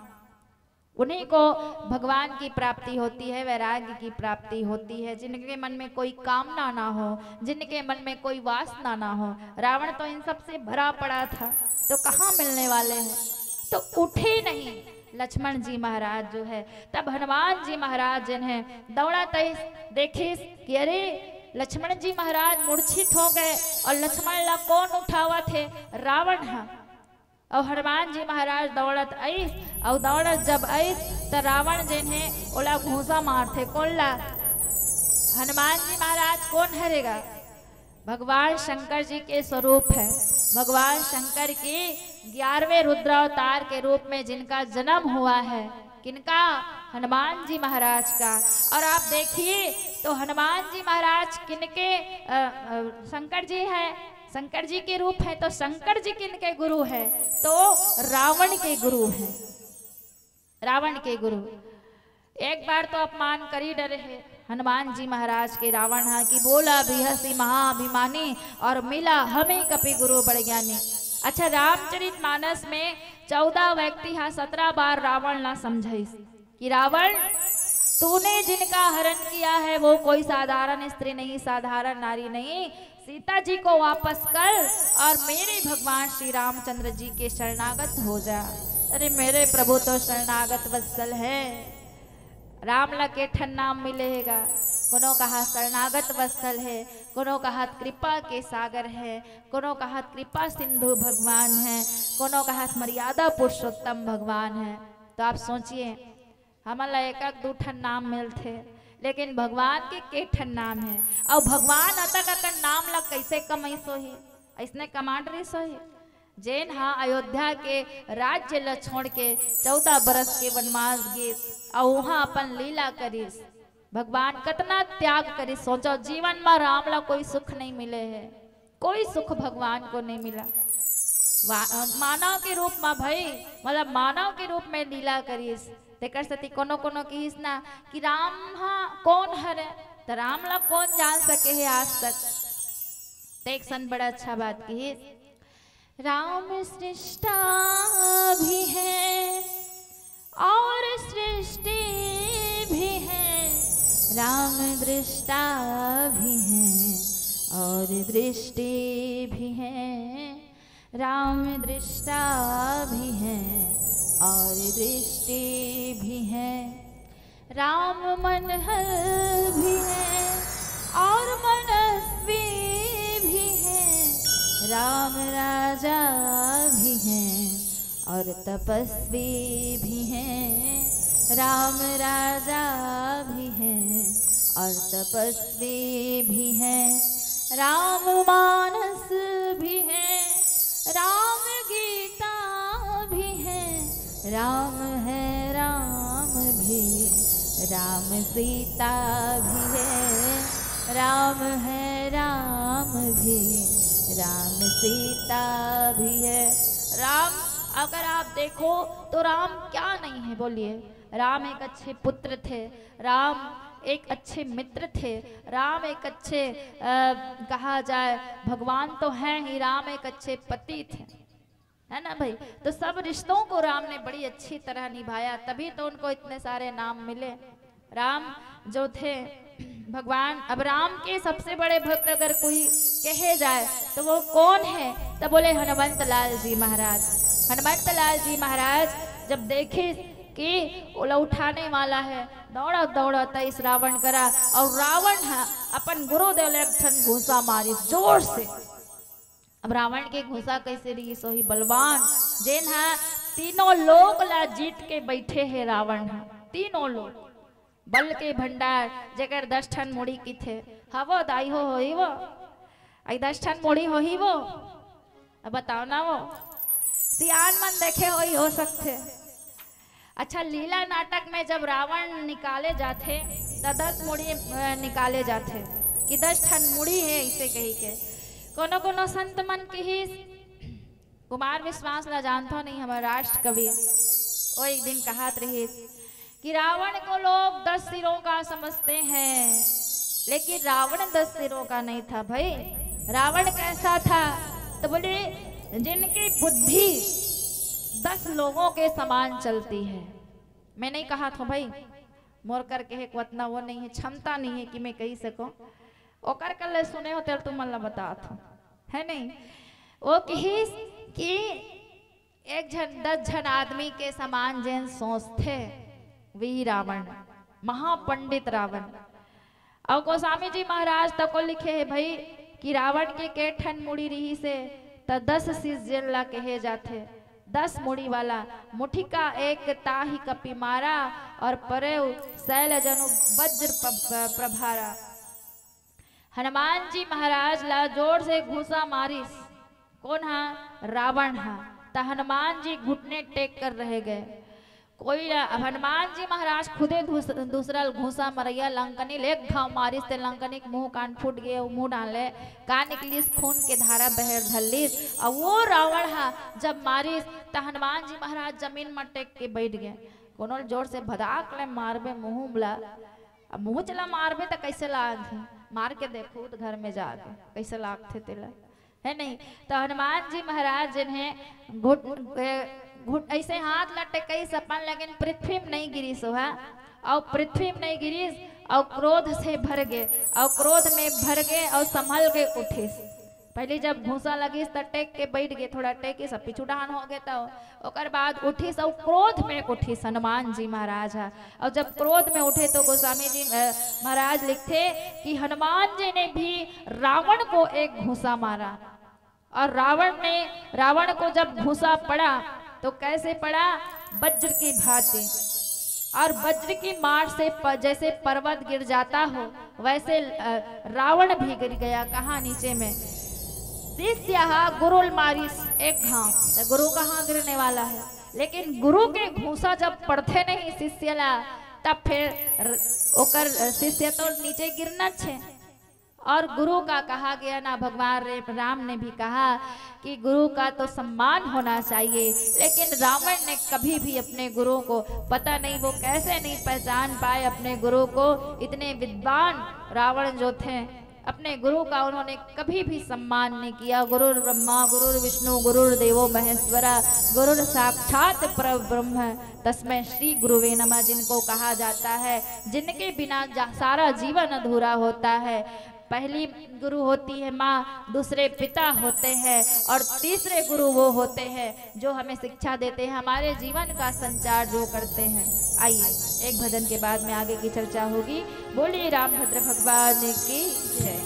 उन्हीं को भगवान की प्राप्ति होती है, वैराग्य की प्राप्ति होती है। जिनके मन में कोई कामना ना हो, जिनके मन में कोई वासना ना हो। रावण तो इन सब से भरा पड़ा था, तो कहाँ मिलने वाले हैं? तो उठे नहीं लक्ष्मण जी महाराज जो है। तब हनुमान जी महाराज जिन्हें दौड़ा तईस, देखिस कि अरे, लक्ष्मण जी महाराज मूर्छित हो गए और लक्ष्मण ला कौन उठावत हे? रावण ह। और हनुमान जी महाराज दौड़त आइस, और दौड़त जब आइस, त रावण जेन हे, ओला घूंसा मारथे। कोन ला? हनुमान जी महाराज। कोन हरे गा? भगवान शंकर जी के स्वरूप है। भगवान शंकर के ग्यारहवें रुद्रावतार के रूप में जिनका जन्म हुआ है, किनका? हनुमान जी महाराज का। और आप देखिए तो हनुमान जी महाराज किनके, अ, अ, शंकर जी है, शंकर जी के रूप है, तो शंकर जी किनके गुरु है? तो रावण के गुरु है, रावण के गुरु। एक बार तो अपमान करी डरे है हनुमान जी महाराज के रावण हा कि बोला बिहसी महाअभिमानी और मिला हमें कपि गुरु बड़ ज्ञानी। अच्छा, रामचरित मानस में चौदह व्यक्ति हा सत्रह बार रावण ला समझाइस कि रावण, तूने जिनका हरण किया है वो कोई साधारण स्त्री नहीं, साधारण नारी नहीं। सीता जी को वापस कर और मेरे भगवान श्री रामचंद्र जी के शरणागत हो जा। अरे मेरे प्रभु तो शरणागत वत्सल है। राम ला के ठन नाम मिले हे गा? कोनो कहा शरणागत वत्सल है, कोनो कहा कृपा के सागर है, कोनो कहा कृपा सिंधु भगवान है, कोनो कहा मर्यादा पुरुषोत्तम भगवान है। तो आप सोचिए, हमन ला एक एक दू ठन नाम मिलथे, लेकिन भगवान के के ठन नाम है? अउ भगवान अतक अकन नाम ला कैसे कमाइस होही? अइसने कमांड रिस होही? जेन हा अयोध्या के राज्य ला छोड़ के चौदह बरस के वनवास गिस, अउ उहाँ अपन लीला करिस। भगवान कतना त्याग करिस, सोचो, जीवन मा राम ला कोई सुख नहीं मिले है। कोई सुख भगवान को नहीं मिला। वा-, मानव के रूप मा भई, मतलब मानव के रूप में लीला करिस। तेकर सेती कोनो कोनो किहिस ना कि राम हा कोन हरे, त राम ला कोन जान सके हे आज तक। त एक सन बड़ा अच्छा बात किहिस, राम सृष्टा भी है और सृष्टि भी है, राम दृष्टा भी है और दृष्टि भी है, राम दृष्टा भी है और दृष्टि भी है, राम मनहर भी है और मनस्वी भी है, राम राजा भी है और तपस्वी भी है, राम राजा भी है और तपस्वी भी है, राम मानस भी है, राम गीता भी है, राम है राम भी, राम सीता भी है, राम है राम भी, राम सीता भी है। राम, अगर आप देखो तो राम क्या नहीं है, बोलिए? राम एक अच्छे पुत्र थे, राम एक अच्छे मित्र थे, राम एक अच्छे, अ, कहा जाए, भगवान तो हैं ही, राम एक अच्छे पति थे, है ना भाई? तो सब रिश्तों को राम ने बड़ी अच्छी तरह निभाया, तभी तो उनको इतने सारे नाम मिले। राम जो थे भगवान, अब राम के सबसे बड़े भक्त अगर कोई कहे जाए तो वो कौन है? तो बोले हनुमंत लाल जी महाराज। हनुमंत लाल जी महाराज जब देखिस कि ओला उठाने वाला है, दौड़त दौड़त आइस रावण करा, अउ रावण ह अपन गुरुदेव ल एक ठन घूंसा मारिस जोर से। अब रावण के घूंसा कइसे रिहिस होही? बलवान, जेन ह तीनों लोक ला जीत के बइठे हे रावण ह, तीनों लोक, बल के भंडार, जेकर दस ठन मुड़ी किथे, हवो दाई हो, होही वो? अई दस ठन मुड़ी होही वो? अब बताओ ना वो। सियान मन देखे होही, हो सकथे। अच्छा, लीला नाटक में जब रावण निकाले जाथे, त दस मुड़ी, अ, निकाले जाथे कि दस ठन मुड़ी हे, इसे कही के। कोनो कोनो संत मन किहिस, कुमार विश्वास ला जानथो नहीं, हमर राष्ट्र कवि, वो एक दिन कहत रहिस कि रावण को लोग दस सिरों का समझते हैं, लेकिन रावण दस सिरों का नहीं था भाई। रावण कैसा था? तो बोले, जिनकी बुद्धि दस लोगों के समान चलती है। मैं नहीं कहत हों भाई, मोर कर कहे के ओतना वो नहीं है, क्षमता नहीं है कि मैं कही सकूं। ओकर कर ले सुने हो तेल तुमन ला बतात हों, है नहीं? वो किहिस कि एक झन दस झन आदमी के समान जेन सोचथे, वही रावण, महापंडित रावण। अउ गोस्वामी जी महाराज तको लिखे हे भाई कि रावण के के ठन मुड़ी रिहिस हे, त दस शीश जेन ला कहे जाथे, दस मुड़ी वाला। मुठिका एक ताहि कपि मारा, और परेव शैल जनु वज्र प-, प-, प्रभारा। हनुमान जी महाराज ला जोर से घूंसा मारिस। कोन हा? रावण हा। त हनुमान जी घुटने टेक कर रह गए। कोई ला, अब हनुमान जी महाराज खुदे दूस-, दूसरा घूंसा मरैया लंकनी ल एक घाव मारिस, ते लंकनी के मुंह कान फूट गए, वो मुंह डाले, का निकलिस? खून के धारा बहर धरलिस। और वो रावण हा जब मारिस, त हनुमान जी महाराज जमीन में टेक के बैठ गए। कोनो ल जोर से भदाक ले मारबे मुंह ला, अब मुंह चला मारबे त कैसे लागही? मार के देखो त घर में जाके कैसे लागथे तेला, है नहीं? तो हनुमान जी महाराज जिन्हें घुट, ए, घुट ऐसे हाथ ला टेकइस अपन, लेकिन पृथ्वी में नहीं गिरिस ओहा, और पृथ्वी में नहीं गिरिस, और क्रोध से भर गए, और क्रोध में भर गए और संभल के उठिस। पहले जब घूंसा लगिस त टेक के बैठ गए, थोड़ा टेकिस, अब पीछू डहान हो गए, तो ओकर बाद उठिस और क्रोध में उठिस हनुमान जी महाराज हा। और जब क्रोध में उठे तो गोस्वामी जी, अ, महाराज लिखथे कि हनुमान जी ने भी रावण को एक घूंसा मारा, और रावण ने, रावण को जब घूंसा पड़ा तो कैसे पड़ा? वज्र की भांति। और वज्र की मार से प-, जैसे पर्वत गिर जाता हो, वैसे, अ, रावण भी गिर गया। कहाँ? नीचे में। शिष्य हा गुरु ल मारिस एक घाव, तो गुरु कहाँ गिरने वाला है, लेकिन गुरु के घूंसा जब पड़थे नहीं शिष्य ला, तब फिर र-, ओकर शिष्य तो नीचे गिरना छे। और गुरु का कहा गया ना, भगवान रे-, राम ने भी कहा कि गुरु का तो सम्मान होना चाहिए, लेकिन रावण ने कभी भी अपने गुरु को, पता नहीं वो कैसे नहीं पहचान पाए अपने गुरु को। इतने विद्वान रावण जो थे, अपने गुरु का उन्होंने कभी भी सम्मान नहीं किया। गुरुर्ब्रह्मा गुरुर्विष्णु गुरुर्देवो महेश्वरा, गुरुर साक्षात पर ब्रह्म, तस्मै श्री गुरुवे नमः। जिनको कहा जाता है, जिनके बिना जा-, सारा जीवन अधूरा होता है। पहली गुरु होती है माँ, दूसरे पिता होते हैं, और तीसरे गुरु वो होते हैं जो हमें शिक्षा देते हैं, हमारे जीवन का संचार जो करते हैं। आइए, एक भजन के बाद में आगे की चर्चा होगी। बोलिए रामभद्र भगवान की जय।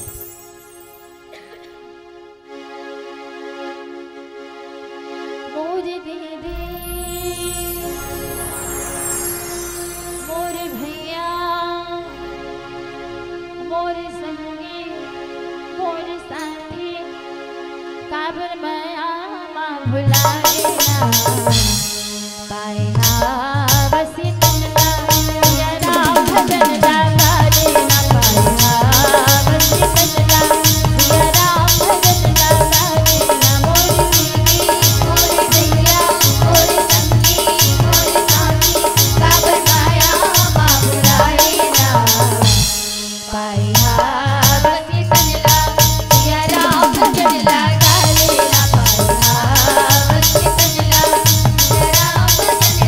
मोर दीदी, मोर भैया, मोर संगी, मोर साथी, काबर मया मा भुलाए ना। पाए हा बस तन ला, या राम भजन ला गाए ना। पाए हा बस तन ला, या राम भजन ला गाए ना। मोर दीदी, मोर भैया, मोर संगी, मोर साथी, काबर मया मा भुलाए ना। पाए हा बस तन ला, या राम भजन ला गाए ना। पाए हा बस तन ला, या राम भजन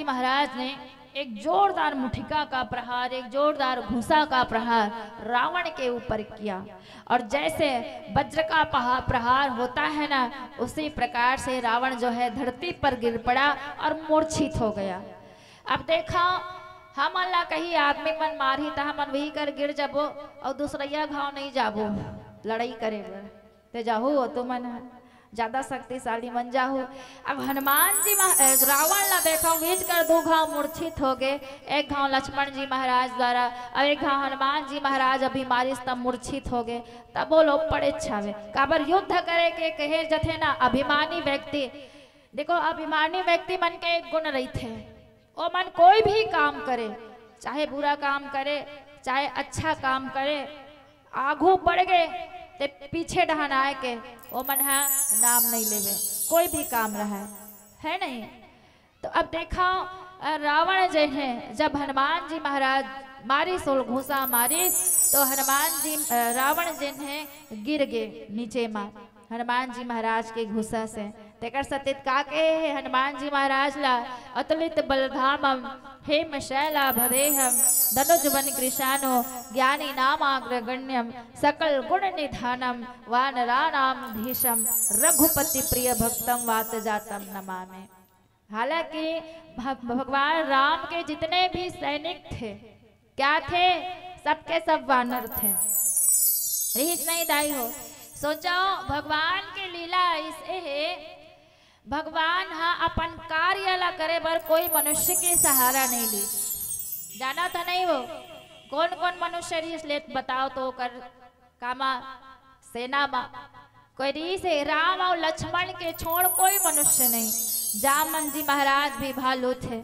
महाराज ने एक जोरदार मुठिका का प्रहार, एक जोरदार घूंसा का प्रहार रावण के ऊपर किया। और जैसे वज्र का पहा-, प्रहार होता है ना, उसी प्रकार से रावण जो है धरती पर गिर पड़ा और मूर्छित हो गया। अब देखा, हमन ला कहीं आदमी मन मारही त हमन वही कर गिर जाबो और दूसरैया घाव नहीं जाबो लड़ाई करे बर। ते जाहू हो तुमन ह, ज्यादा शक्तिशाली मन जाहू। अब हनुमान जी महा-, अ, रावण ला देखो, बीच कर दू घाव मूर्छित हो गए, एक घाव लक्ष्मण जी महाराज द्वारा और एक घाव हनुमान जी महाराज अभी मारिस तब मूर्छित हो गए। तब वो लोग पड़े छावे, काबर युद्ध करे के कहे जथे ना अभिमानी व्यक्ति। देखो, अभिमानी व्यक्ति मन के एक गुण रहिथे, ओमन कोई भी काम करे, चाहे बुरा काम करे, चाहे अच्छा काम करे, आघू बढ़ गए ते पीछे डहन आए के ओमन ह नाम नहीं लेवे, कोई भी काम रहे, है नहीं? तो अब देखा, अ, रावण जे है, जब हनुमान जी महाराज मारिस, ओला घूंसा मारिस, तो हनुमान जी, अ, रावण जे है, गिर गए नीचे मा। हनुमान जी महाराज के घूंसा से। तेकर सेती का कहे हे हनुमान जी महाराज ला, "अतुलित बलधामम, हेम शैलाभदेहम, दनुज वन कृशानो, ज्ञानी नामाग्रगण्यम, सकल गुण निधानम, वानराणाम धीशम, रघुपति प्रिय भक्तम, वात जातम नमामि।" हालांकि भ-, भगवान राम के जितने भी सैनिक थे, क्या थे? सबके सब वानर थे। रिहिस नहीं दाई हो? सोचो, भगवान के लीला ऐसे है, भगवान हा अपन कार्य ला करे बर कोई मनुष्य के सहारा नहीं ली। जाना था नहीं वो कौन कौन मनुष्य रिहिस, लेत बताओ तो ओकर कामा सेना मा कोई रिहिस हे? राम और लक्ष्मण के छोड़ कोई मनुष्य नहीं। जामन जी महाराज भी भालू थे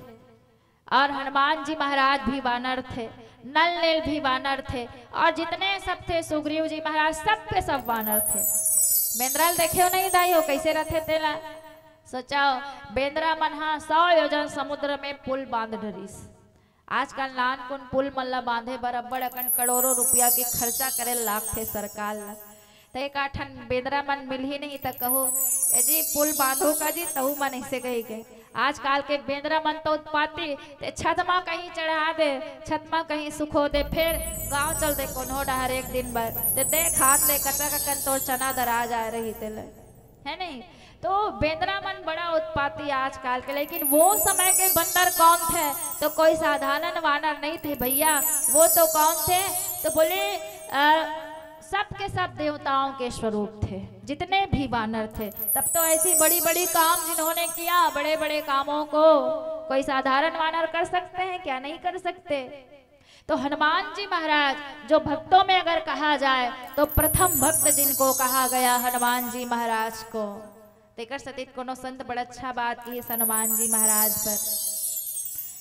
और हनुमान जी महाराज भी वानर थे, नल नील भी वानर थे और जितने सब थे सुग्रीव जी महाराज, सब के सब वानर थे। बेंदरा ल देखे हो नहीं दाई हो, कैसे रथे तेला? सोचो, बेंदरा मन हा सौ योजन समुद्र में पुल बांध डरिस। आजकल नानकुन पुल मन ला बांधे बर अब्बड़ अकन करोड़ों रुपया के खर्चा करे लागथे सरकार ला। त एक आठन बेंदरा मन मिलही नहीं त कहो, "ए जी, पुल बांधो का जी?" तहू मन ऐसे कही के। आजकल के बेंदरा मन तो उत्पाती, ते छत मा कहीं चढ़ा दे, छत मा कहीं सुखो दे, फिर गांव चल दे कोनो डहर एक दिन बर। ते देख हाथ ले कतक अकन तोर चना दरा जाए रही तेले। है नहीं? तो बेंदरा मन बड़ा उत्पाती आजकल के, लेकिन वो समय के बंदर कौन थे? तो कोई साधारण वानर नहीं थे भैया। वो तो कौन थे? तो बोले, अ, सब के सब देवताओं के स्वरूप थे, जितने भी वानर थे। तब तो ऐसी बड़ी-बड़ी काम जिन्होंने किया, बड़े-बड़े कामों को कोई साधारण वानर कर सकते हैं क्या? नहीं कर सकते। तो हनुमान जी महाराज जो भक्तों में अगर कहा जाए तो प्रथम भक्त जिनको कहा गया हनुमान जी महाराज को। तेकर सतीत कोनो संत बड़ा अच्छा बात किहिस हनुमान जी महाराज पर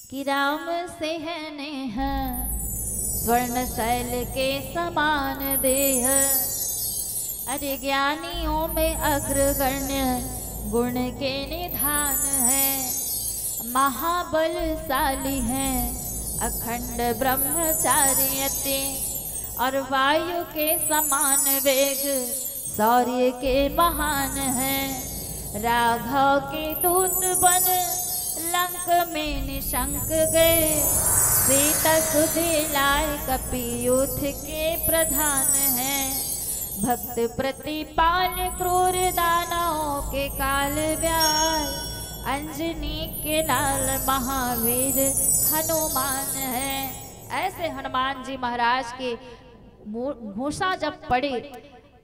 कि राम से है नेह स्वर्ण शैल के समान देह। अरे ज्ञानियों में अग्रगण्य गुण के निधान है। महाबलशाली है अखंड ब्रह्मचारी अति। और वायु के समान वेग शौर्य के महान है। राघव के दूत बन लंक में निशंक गए। सीता सुधे लाए कपि यूथ के प्रधान है। भक्त प्रतिपाल क्रूर दानव के काल व्याल। अंजनी के लाल महावीर हनुमान है। ऐसे हनुमान जी महाराज के मू-, घूंसा जब पड़ी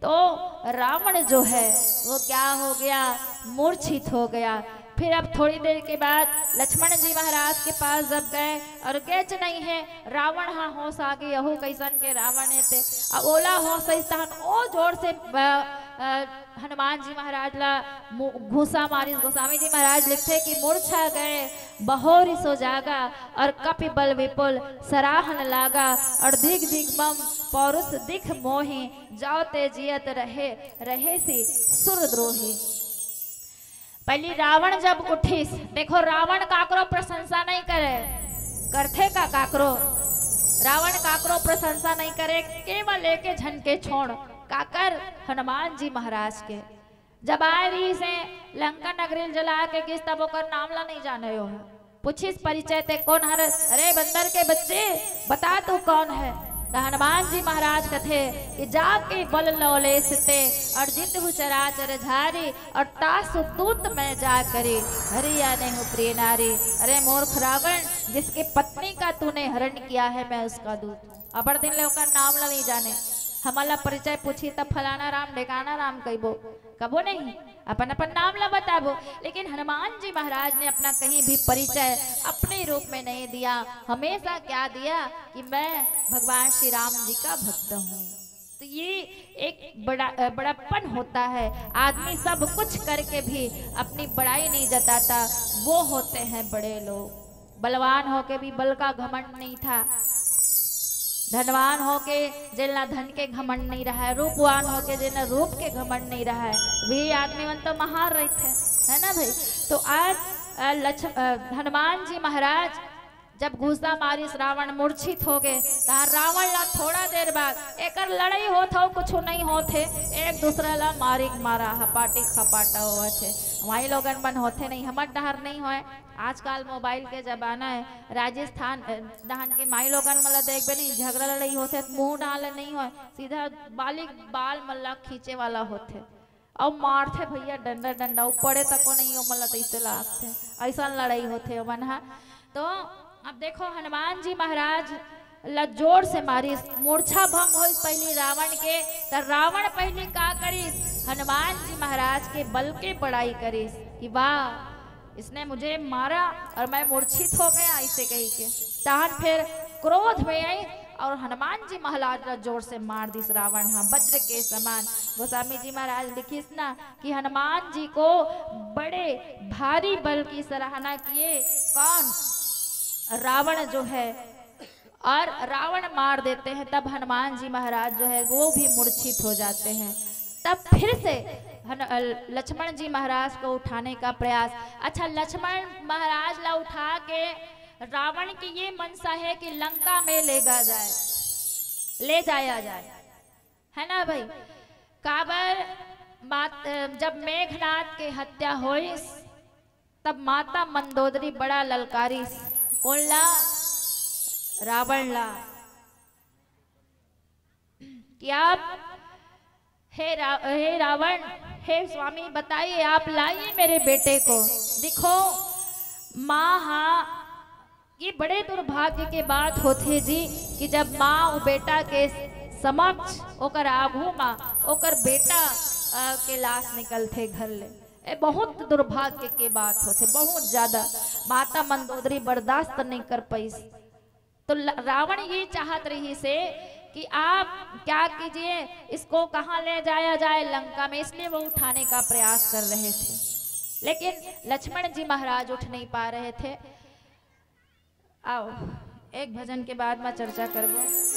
तो रावण जो है वो क्या हो गया, मूर्छित हो गया। फिर अब थोड़ी देर के बाद लक्ष्मण जी महाराज के पास जब गए और गेच नहीं है, रावण हा होश आ गई, यहू कैसन के रावण हे ते। अब ओला होश आइस तहन ओ जोर से, अ, अ, हनुमान जी महाराज ला मु-, घूंसा मारिस। गोस्वामी जी महाराज लिखथे कि मूर्छा गए बहुरि सो जागा, और कपि बल विपुल सराहन लागा, और धिग धिग मम पौरुष दिख मोहि, जौ ते जियत रहे, रहेसि सुर द्रोही। पहली रावण जब उठिस, देखो रावण काकरो प्रशंसा नहीं करे, करथे का काकरो? रावण काकरो प्रशंसा नहीं करे, केवल एके झन के छोड़, काकर? हनुमान जी महाराज के। जब आए रहिस हे लंका नगरी ल जला के गिस, तब ओकर नाम ला नहीं जाने हो। पूछिस परिचय ते कोन हर, अरे बंदर के बच्चे, बता तू कौन है। त हनुमान जी महाराज कथे कि जाके बल लौलेस ते, और जितहु चराचर झारी, और तासु दूत मैं जा करी, हरि या नेहु प्रिय नारी। अरे मूर्ख रावण, जिसके पत्नी का तूने हरण किया है, मैं उसका दूत हूँ। अबर दिन ले ओकर नाम ला नहीं जाने। हमन ला परिचय पूछी त फलाना राम, ढेकाना राम कहिबो, कबो नहीं। अपन अपन नाम ला बताबो, लेकिन हनुमान जी महाराज ने अपना कहीं भी परिचय अपने रूप में नहीं दिया। हमेशा क्या दिया कि मैं भगवान श्री राम जी का भक्त हूँ। तो ये एक बड़ा, अ, बड़प्पन होता है। आदमी सब कुछ करके भी अपनी बड़ाई नहीं जताता, वो होते हैं बड़े लोग। बलवान होके भी बल का घमंड नहीं था, धनवान होके जेन ला धन के घमंड नहीं रहा है, रूपवान होके जेन ला रूप के घमंड नहीं रहा है, वही आदमी मन तो महान रहते हैं, है ना भाई? तो आज, अ, लक्ष-, अ, हनुमान जी महाराज जब घूसा मारिस, रावण मूर्छित हो गए। त रावण ला थोड़ा देर बाद एकर लड़ाई होत हो, कुछ नहीं होत हे, एक दूसरा ला मारिक मारा, हपाटी खपाटा होवत हे। माई लोगन मन होथे नहीं, हमर डहर नहीं होय। आजकल मोबाइल के जमाना है। राजस्थान, अ, डहन के माई लोगन मन ला देखबे नहीं, झगड़ा लड़ाई होथे त मुंह डाले नहीं होय, सीधा बालिक बाल मन ला खींचे वाला होथे। अउ मारथे भैया डंडा डंडा, अउ पड़े तको नहीं, ओमन ला तइसे लागथे। अइसन लड़ाई होथे ओमन ह। तो अब देखो, हनुमान जी महाराज ला जोर से मारिस, मूर्छा भंग होइस पहली रावण के। त रावण पहली का करिस? हनुमान जी महाराज के बल के बड़ाई करिस कि वाह, इसने मुझे मारा और मैं मूर्छित हो गया, ऐसे कही के। तहन फिर क्रोध में आई और हनुमान जी महाराज ला जोर से मार दिस रावण ह, वज्र के समान। गोस्वामी जी महाराज लिखिस ना कि हनुमान जी को बड़े भारी बल की सराहना किए कौन? रावण जो है। और रावण मार देते हैं, तब हनुमान जी महाराज जो है वो भी मूर्छित हो जाते हैं। तब फिर से हन-, अ, लक्ष्मण जी महाराज को उठाने का प्रयास। अच्छा, लक्ष्मण महाराज ला उठा के रावण की ये मंशा है कि लंका में ले गा जाए, ले जाया जाए, है ना भाई? काबर मात-, जब मेघनाथ के हत्या होइस, तब माता मंदोदरी बड़ा ललकारिस, कोन ला? रावण ला। कि आप, हे रा-, हे रावण, हे स्वामी, बताइए, आप लाइए मेरे बेटे को। देखो, माँ हा, ये बड़े दुर्भाग्य के बात होथे जी, कि जब माँ वो बेटा के समक्ष, ओकर आगू मा, ओकर बेटा, अ, के लाश निकलथे घर ले। ए बहुत दुर्भाग्य के बात होथे, बहुत ज्यादा। माता मंदोदरी बर्दाश्त नहीं कर पाइस। तो ल-, रावण ये चाहत रहिस हे कि आप क्या कीजिए, इसको कहाँ ले जाया जाए, लंका में, इसलिए वो उठाने का प्रयास कर रहे थे, लेकिन लक्ष्मण जी महाराज उठ नहीं पा रहे थे। आओ, एक भजन के बाद में चर्चा करबो।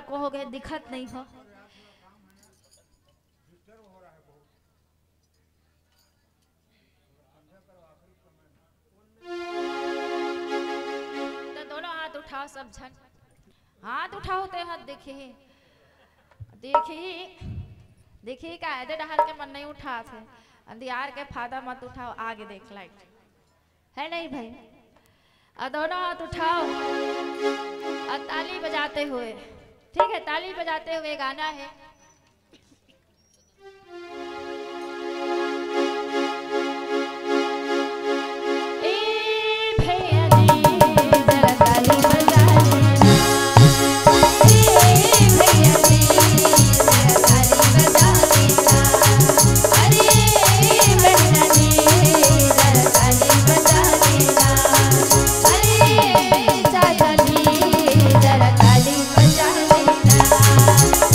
को हो गए, दिखत नहीं हो। तो दोनों हाथ उठाओ सब झन। हाथ उठाओ ते हाथ देखी ही। देखी ही। देखी ही का एदे डहर के मन नहीं उठात हे। अंधियार के फायदा मत उठाओ, आगे देख लाइट। है नहीं भाई? और दोनों हाथ उठाओ और ताली बजाते हुए, ठीक है, ताली बजाते हुए गाना है। ए भैया जी, जरा ताली बजा लेना। ए भैया जी, जरा ताली बजा लेना। अरे बहना जी, जरा ताली बजा लेना। अरे चाचा जी, जरा ताली बजा लेना।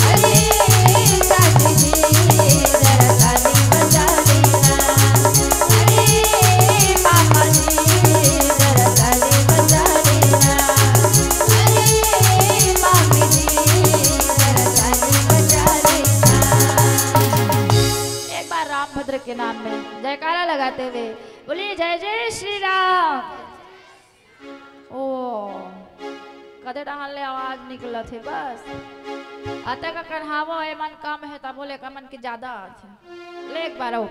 अरे चाची जी, जरा ताली बजा लेना। अरे पापा जी, जरा ताली बजा लेना। अरे मामी जी, जरा ताली बजा लेना। एक बार रामभद्र के नाम में जयकारा लगाते हुए बोलिए, जय जय श्री राम। ओ, कदे डहान ले आवाज निकलत हे बस। अतक कन्हावो एमन कम हे, तभो ले कमन के ज्यादा आथे। ले एक बार अउ।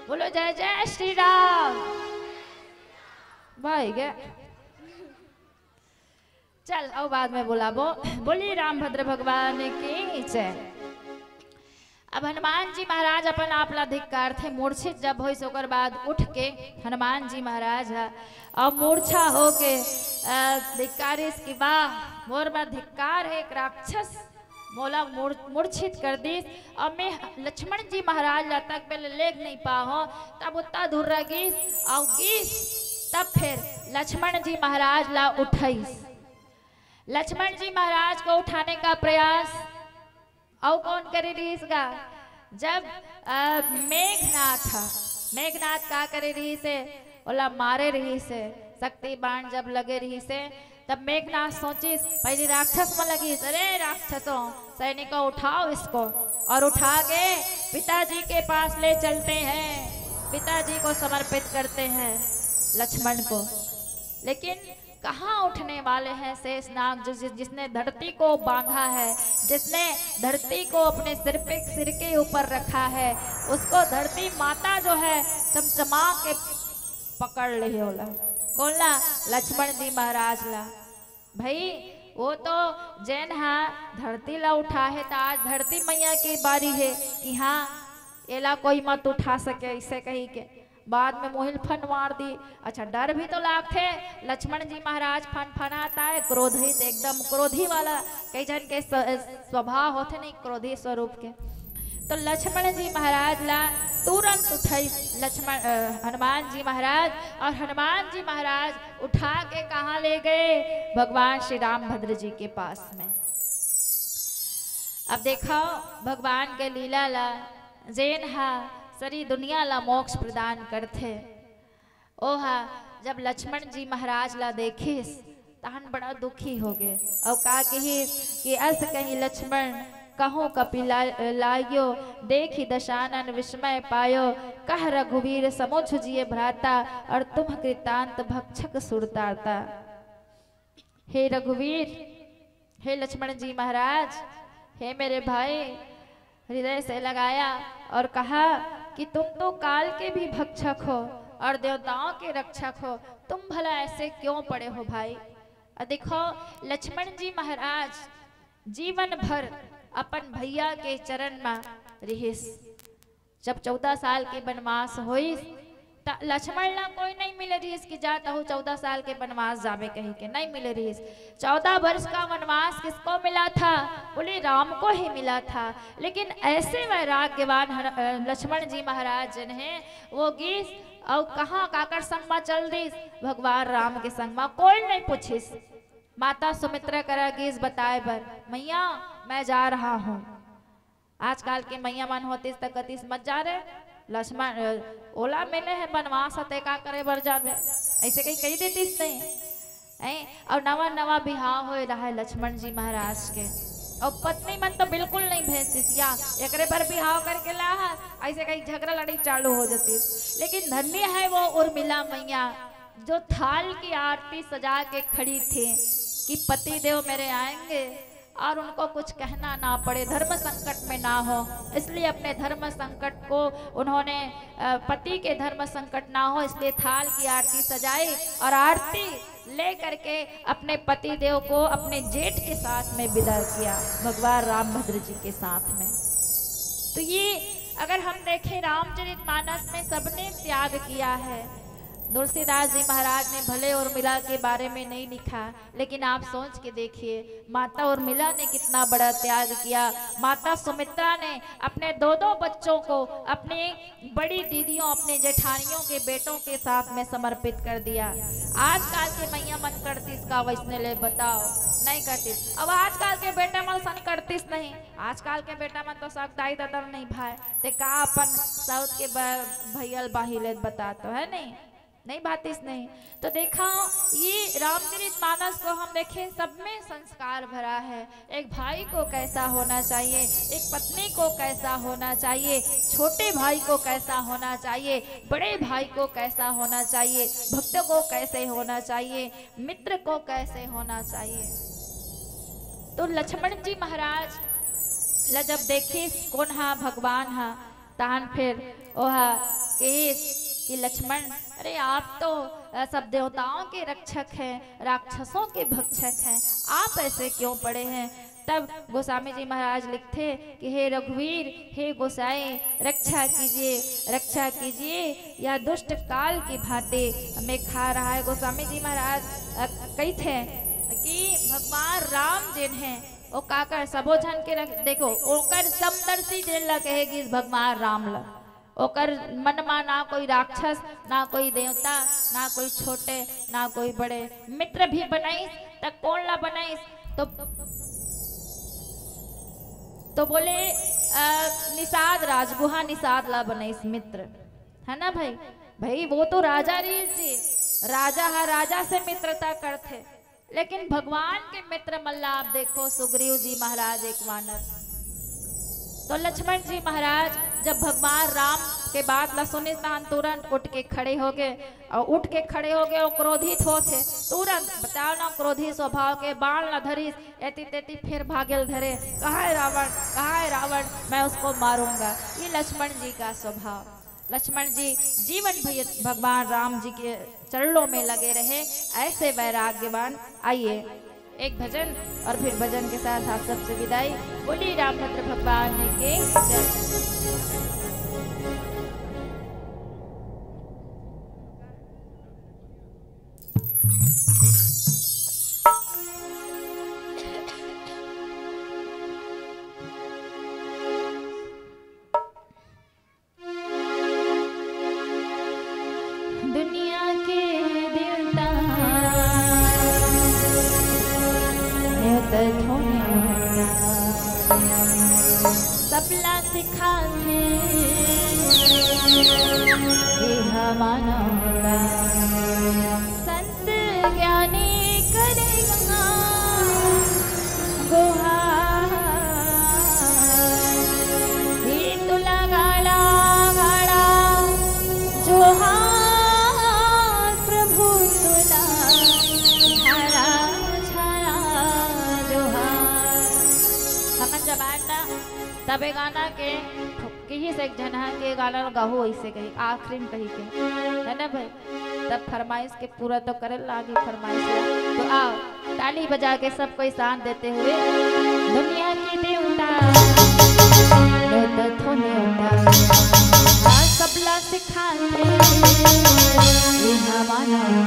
बोलो, जय जय श्री राम। भाई गे। चल, अउ बाद में बोलाबो। बोली रामभद्र भगवान की जय। अब हनुमान जी महाराज अपन आप ला धिक्कारथे, मूर्छित जब होइस ओकर बाद उठ के हनुमान जी महाराज ह अब मूर्छा होके, अ, धिक्कारिस कि वाह, मोर बर धिक्कार हे, एक राक्षस मोला मूर-, मूर्छित कर दिस, अउ मैं लक्ष्मण जी महाराज ला तक पहले लेग नहीं पाहो, तब उत्ता धुर्रा गिस, अउ गिस, तब फिर लक्ष्मण जी महाराज ला उठाइस। लक्ष्मण जी महाराज को उठाने का प्रयास अउ कौन करे रिहिस गा? जब, अ, मेघनाथ, मेघनाथ का करे रिहिस हे? ओला मारे रिहिस हे। शक्ति बाण जब लगे रिहिस हे, तब मेघनाथ सोचिस, पहली राक्षस मन लगिस, "अरे राक्षसों, सैनिकों, उठाओ इसको और उठा के पिताजी के पास ले चलते हैं, पिताजी को समर्पित करते हैं लक्ष्मण को।" लेकिन कहाँ उठने वाले हैं शेषनाग, जो जि-, जिसने धरती को बांधा है, जिसने धरती को अपने सिर पे, सिर के ऊपर रखा है, उसको धरती माता जो है चमचमा के पकड़ ले होला। कौन ला? लक्ष्मण जी महाराज ला। भाई, वो तो जेन हा धरती ला उठा है, त आज धरती मैया की बारी है कि हाँ, एला कोई मत उठा सके, ऐसे कही के बाद में मोहिल फन मार दी। अच्छा, डर भी तो लागथे। लक्ष्मण जी महाराज फनफनात हे, क्रोधित, एकदम क्रोधी वाला, कई झन के स-, स्वभाव होथे नहीं, क्रोधी स्वरूप के। तो लक्ष्मण जी महाराज ला तुरंत उठाई लक्ष्मण, अ, हनुमान जी महाराज, और हनुमान जी महाराज उठा के कहाँ ले गए? भगवान श्री रामभद्र जी के पास में। अब देखो भगवान के लीला ला, जेन हा सरी दुनिया ला मोक्ष प्रदान करथे, ओहा जब लक्ष्मण जी महाराज ला देखिस, तहन बड़ा दुखी हो गए। अउ का कहिस कि अस कहीं लक्ष्मण कहूँ कपि ला-, लायो, देखि दशानन विस्मय पायो, कह रघुवीर समुझ जिय भ्राता, और तुम कृतांत भक्षक सुरताता। हे रघुवीर, हे लक्ष्मण जी महाराज, हे मेरे भाई, हृदय से लगाया और कहा कि तुम तो काल के भी भक्षक हो और देवताओं के रक्षक हो, तुम भला ऐसे क्यों पड़े हो भाई? और देखो, लक्ष्मण जी महाराज जीवन भर अपन भैया के चरण में रिहिस। जब चौदह साल के वनवास होइस, त लक्ष्मण ला कोई नहीं मिले रिहिस कि जा तहु चौदह साल के वनवास जाबे कही के, नहीं मिले रिहिस। चौदह वर्ष का वनवास किसको मिला था? बोले, राम को ही मिला था। लेकिन ऐसे वैराग्यवान हन-, अ, लक्ष्मण जी महाराज जिन्हें वो गिस अउ कहाँ काकर संग मा चल दिस, भगवान राम के संग मा, कोई नहीं पूछिस। माता सुमित्रा करा गिस बताए बर, मैया, मैं जा रहा हूँ। आजकल के मैया मन होतिस त कतिस मत जा रे, लक्ष्मण, अ, ओला मिले हे बनवास, ते का करे बर जाबे, ऐसे कहीं कही देतिस नहीं। ऐं, अउ नवा नवा बिहाव होए रहा है लक्ष्मण जी महाराज के। अउ पत्नी मन तो बिल्कुल नहीं भेजतिस या, एकरे बर बिहाव करके लाहस, ऐसे कहीं झगड़ा लड़ाई चालू हो जाती। लेकिन धन्य है वो उर्मिला मैया, जो थाल की आरती सजा के खड़ी थी कि पति देव मेरे आएंगे और उनको कुछ कहना ना पड़े, धर्म संकट में ना हो, इसलिए अपने धर्म संकट को उन्होंने, अ, पति के धर्म संकट ना हो, इसलिए थाल की आरती सजाई और आरती ले करके अपने पति देव को अपने जेठ के साथ में विदा किया, भगवान रामभद्र जी के साथ में। तो ये अगर हम देखें, रामचरित मानस में सबने त्याग किया है। तुलसीदास जी महाराज ने भले उर्मिला के बारे में नहीं लिखा, लेकिन आप सोच के देखिए, माता उर्मिला ने कितना बड़ा त्याग किया। माता सुमित्रा ने अपने दो दो बच्चों को, अपने बड़ी दीदियों, अपने जेठानियों के बेटों के साथ में समर्पित कर दिया। आजकल के मैया मन करतिस का वैसने ले बताओ, नहीं करतिस। अब आजकल के बेटा मन सन करतिस नहीं, आजकल के बेटा मन तो सब दाई ददा नहीं भाई, ते का अपन साउथ के ब-, भैया ल बाही ले बता तो है नहीं, नहीं बातिस नहीं। तो देखा, ये रामचरित मानस को हम देखें, सब में संस्कार भरा है। एक भाई को कैसा होना चाहिए, एक पत्नी को कैसा होना चाहिए, छोटे भाई को कैसा होना चाहिए, बड़े भाई को कैसा होना चाहिए, भक्त को कैसे होना चाहिए, मित्र को कैसे होना चाहिए। तो लक्ष्मण जी महाराज ला जब देखिस कोन हा भगवान हा, तहान फिर ओहा कहिस कि लक्ष्मण, अरे आप तो, अ, सब देवताओं के रक्षक हैं, राक्षसों के भक्षक हैं, आप ऐसे क्यों पड़े हैं? तब गोस्वामी जी महाराज लिखते कि हे रघुवीर, हे गोसाई, रक्षा कीजिए, रक्षा कीजिए, यह दुष्ट काल की भांति हमें खा रहा है। गोस्वामी जी महाराज, अ, कहिथे कि भगवान राम जिन हैं, वो काकर सबो झन के रख-, देखो, ओकर समदर्शी जेन ला कहे गिस भगवान राम ला। ओकर मन मा ना कोई राक्षस, ना कोई देवता, ना कोई छोटे, ना कोई बड़े। मित्र भी बनाइस, त कोन ला बनाइस? तो, तो बोले, अ, निषाद राज, गुहा निषाद ला बनाइस मित्र, है ना भाई? भाई, वो तो राजा रहिस जी, राजा हा राजा से मित्रता करथे। लेकिन भगवान के मित्र मन ला आप देखो, सुग्रीव जी महाराज एक वानर। तो लक्ष्मण जी महाराज जब भगवान राम के बात ला सुनिस, तहान तुरंत उठ के खड़े हो गए, और उठ के खड़े हो गए, वो क्रोधित होथे, तुरंत बताओ ना, क्रोधी स्वभाव के बाण ला धरिस, एती तेती फिर भागेल धरे, "कहाँ है रावण, कहाँ है रावण, मैं उसको मारूंगा।" ये लक्ष्मण जी का स्वभाव। लक्ष्मण जी जीवन भर भगवान राम जी के चरणों में लगे रहे, ऐसे वैराग्यवान। आइए, एक भजन और फिर भजन के साथ आप सबसे विदाई। बोलिए रामभद्र भगवान की जय। दुनिया के देवता, देवता थो देवता, सबला सिखाथे, एहा मानवता। संत ज्ञानी करेगा गुहार। हे तुला गाड़ा गाड़ा जोहार प्रभु तुला, छाड़ा छाड़ा जोहार। हमन जब आए ना, तबे गाना के किहिस एक झन हा के गाना ल गाहू, ऐसे कही, आखिरी में कही के, है ना भाई? तब फरमाइश के पूरा तो करे लागी फरमाइश ला। तो आओ, ताली बजा के सब कोई साथ देते हुए, दुनिया की देवता, देवता थो देवता, आज सबला सिखाथे, ये हमारा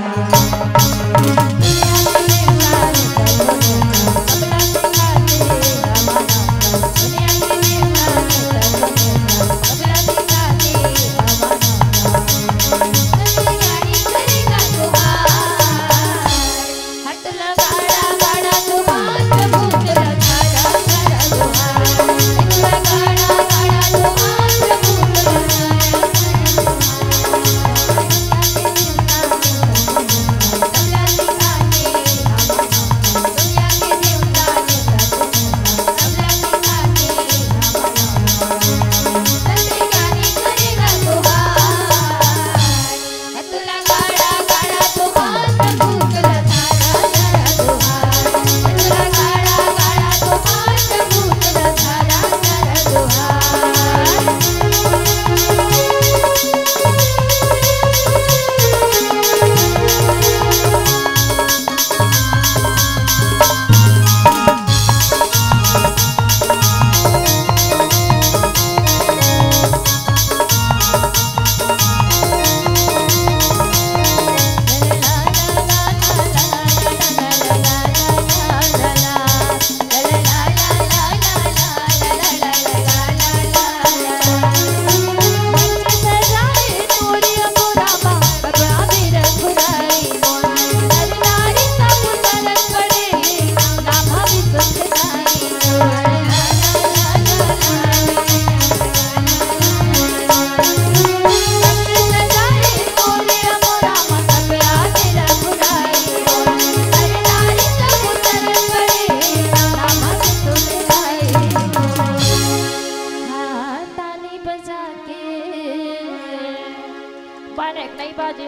एक नई बाजी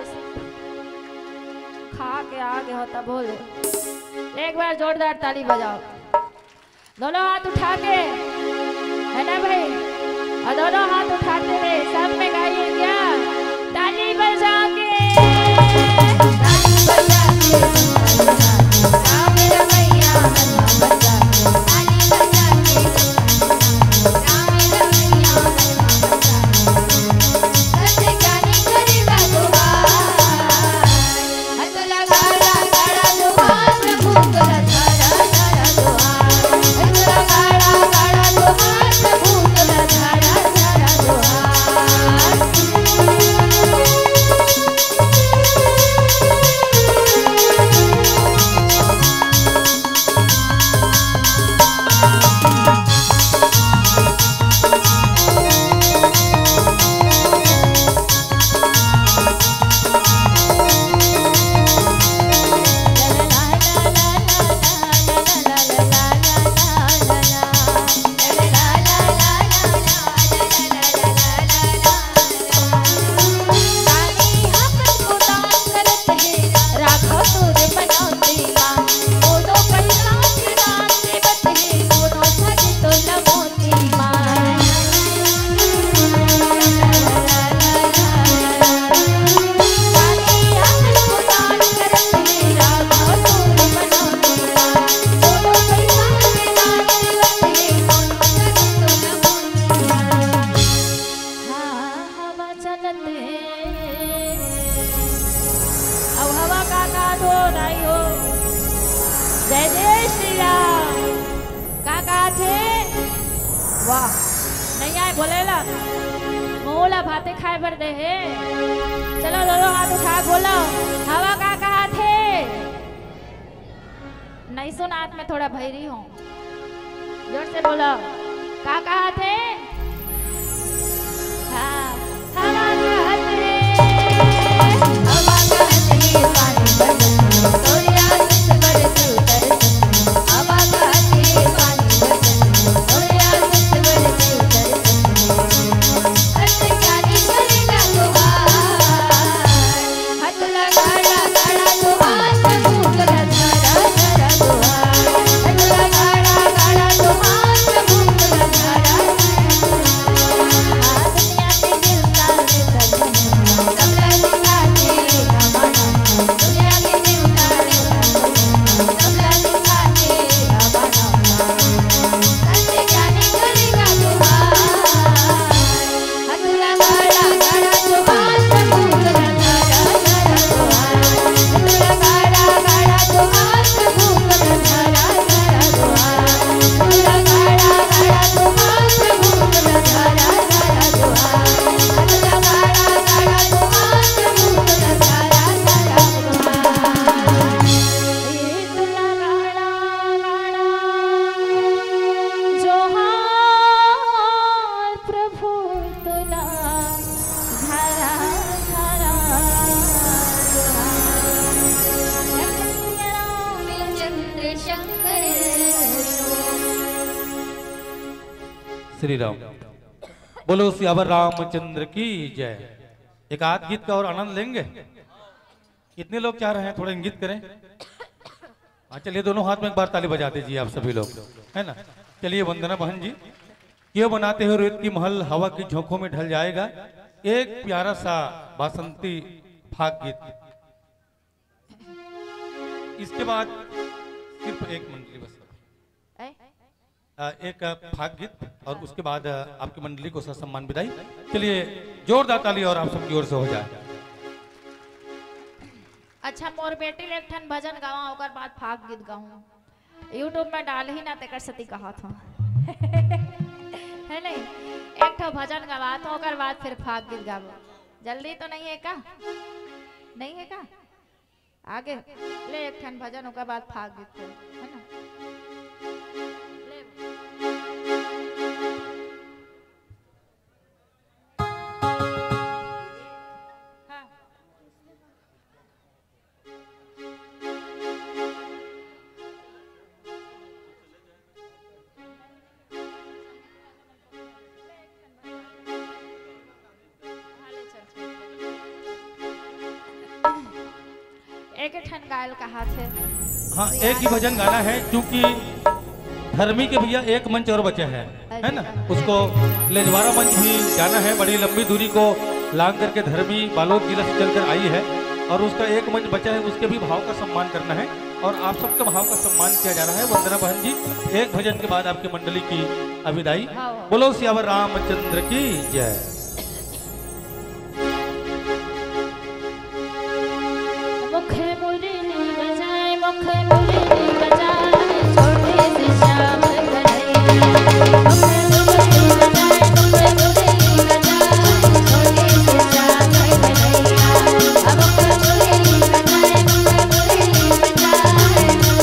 खा के आ गए हो तब बोले। एक बार जोरदार ताली बजाओ, दोनों हाथ उठा के, है ना भाई? और दोनों हाथ उठाते हुए सब में गाइए क्या? ताली बजा के, ताली बजा के, राम रमैया, ताली बजा के। हाँ, हवा चलत हे। अब हवा का कहाथे, दाई हो? जय जय श्री राम। का कहाथे? वाह, नहीं आय बोले ला। मोला भाते खाए बर दे हे। चलो, दोनों हाथ उठा बोलो, हवा का कहाथे? नहीं सुनात, मैं थोड़ा भैरी हूँ। जोर से बोलो, का कहाथे? हाँ, हवा कहाथे, हवा कहाथे, पानी बरसे, तोरिया किस बरसे उतर, हवा कहाथे, पानी बरसे, तोरिया किस बरसे उतर। जोहार प्रभु तुला, झारा झारा जोहार। रामचंद्र शंकर। श्री राम। बोलो सियावर रामचंद्र की जय। एक आध गीत का और आनंद लेंगे। कितने लोग चाह रहे हैं थोड़ा इंगित करें? हाँ, चलिए, दोनों हाथ में एक बार ताली बजा दीजिए आप सभी लोग, है ना? चलिए, वंदना बहन जी, क्यों बनाते हो रेत की महल, हवा की झोंकों में ढल जाएगा। एक प्यारा सा बासंती फाग गीत। इसके बाद सिर्फ एक मंडली बस। ऐ? अ, एक, अ, फाग गीत और उसके बाद, अ, आपकी मंडली को ससम्मान विदाई। चलिए, जोरदार ताली और आप सबकी ओर से हो जाए। अच्छा, मोर बेटी ले एक ठन भजन गावा, ओकर बाद फाग गीत गाऊं। YouTube में डालही ना, तेकर सेती कहत हूँ। है नहीं? एक ठो भजन गवात हूँ, ओकर बाद फिर फाग गीत गाबो। जल्दी तो नहीं है का? नहीं है का? आगे ले एक ठन भजन, ओकर बाद फाग गीत, है ना? ले। हाँ। एक ठन गायल कहा थे। हाँ, एक ही भजन गाना है, क्योंकि धर्मी के भैया एक मंच और बचा है, है ना? उसको लेजवारा मंच भी जाना है। बड़ी लंबी दूरी को लांग करके धर्मी बालोद जिला से चलकर आई है और उसका एक मंच बचा है, उसके भी भाव का सम्मान करना है और आप सबके भाव का सम्मान किया जा रहा है। वंदना बहन जी, एक भजन के बाद आपकी मंडली की अविदाई। हाँ। बोलो सियावर रामचंद्र की जय। मुख मुरली बजाए, मुख मुरली बजाए, छोटे से श्याम कन्हैया। मुख मुरली बजाए, मुख मुरली बजाए, छोटे से श्याम कन्हैया। मुख मुरली बजाए, मुख मुरली बजाए, छोटे से श्याम कन्हैया।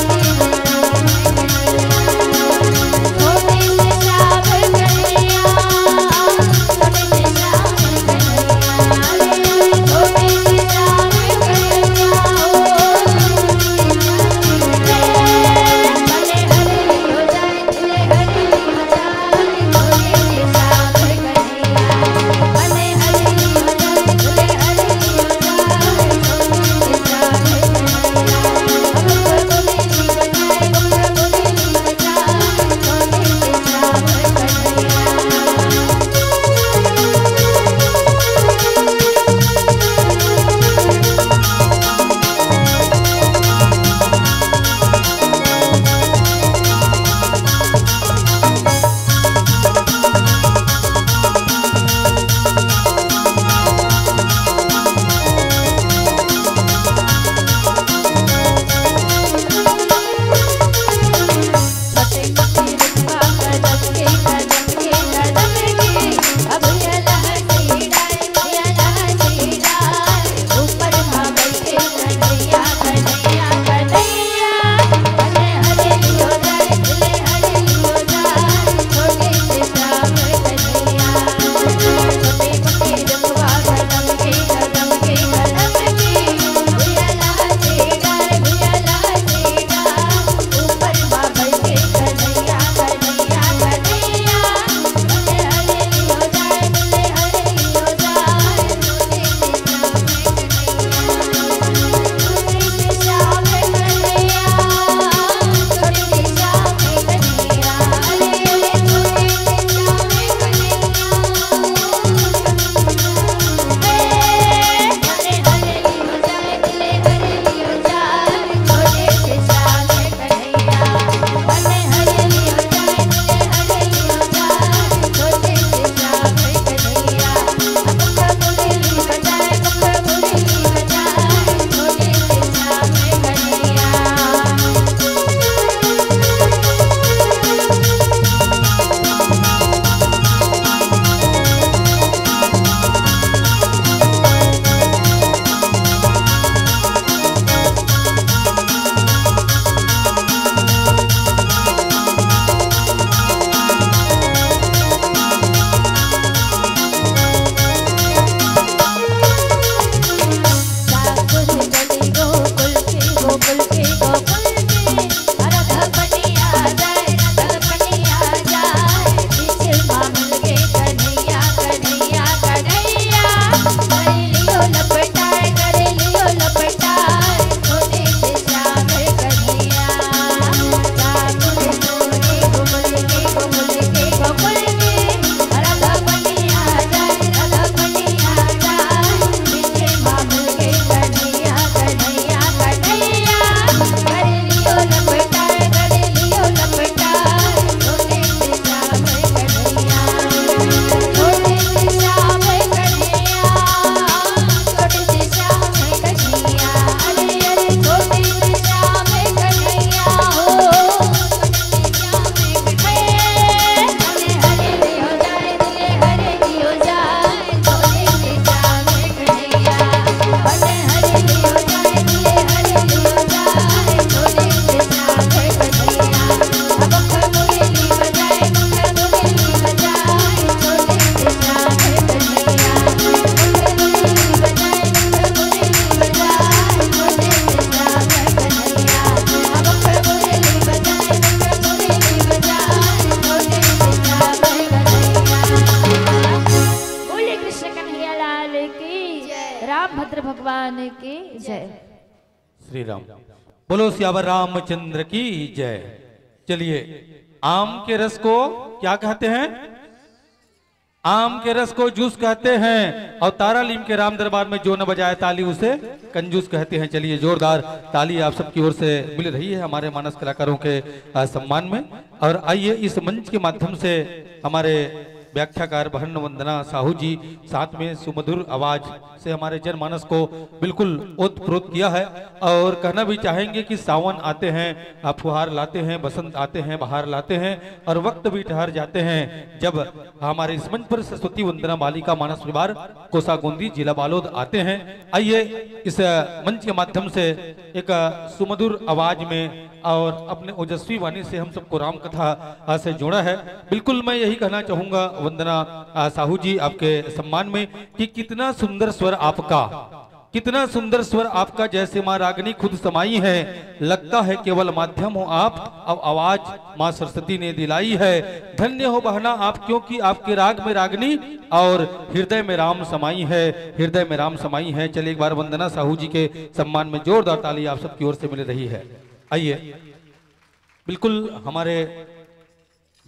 बोले कृष्ण कन्हैया लाल की, रामभद्र भगवान की जय। श्री राम। बोलो सियावर रामचंद्र की जय। चलिए, आम के रस को क्या कहते हैं? आम के रस को जूस कहते हैं, और तारालीम के राम दरबार में जो न बजाए ताली, उसे कंजूस कहते हैं। चलिए, जोरदार ताली आप सबकी ओर से मिल रही है हमारे मानस कलाकारों के, आ, सम्मान में। और आइए, इस मंच के माध्यम से हमारे व्याख्याकार बहन वंदना साहू जी, साथ में सुमधुर आवाज से हमारे जनमानस को बिल्कुल ओतप्रोत किया है। और कहना भी चाहेंगे कि सावन आते हैं, आ, फुहार लाते हैं, बसंत आते हैं, बहार लाते हैं, और वक्त भी ठहर जाते हैं, जब हमारे इस मंच पर सरस्वती वंदना बालिका मानस परिवार कोसागोंदी, जिला बालोद आते हैं। आइए, इस, अ, मंच के माध्यम से एक, अ, सुमधुर आवाज में और अपने ओजस्वी वाणी से हम सबको राम कथा, अ, से जोड़ा है। बिल्कुल, मैं यही कहना चाहूंगा वंदना, अ, साहू जी, आपके सम्मान में कि कितना सुंदर स्वर आपका, कितना सुंदर स्वर आपका। जैसे माँ रागनी खुद समाई है, लगता है केवल माध्यम हो आप, अब आवाज माँ सरस्वती ने दिलाई है। धन्य हो बहना आप, क्योंकि आपके राग में रागनी और हृदय में राम समाई है, हृदय में राम समाई है। चलिए, एक बार वंदना साहू जी के सम्मान में जोरदार ताली आप सबकी ओर से मिल रही है। आइए, बिल्कुल हमारे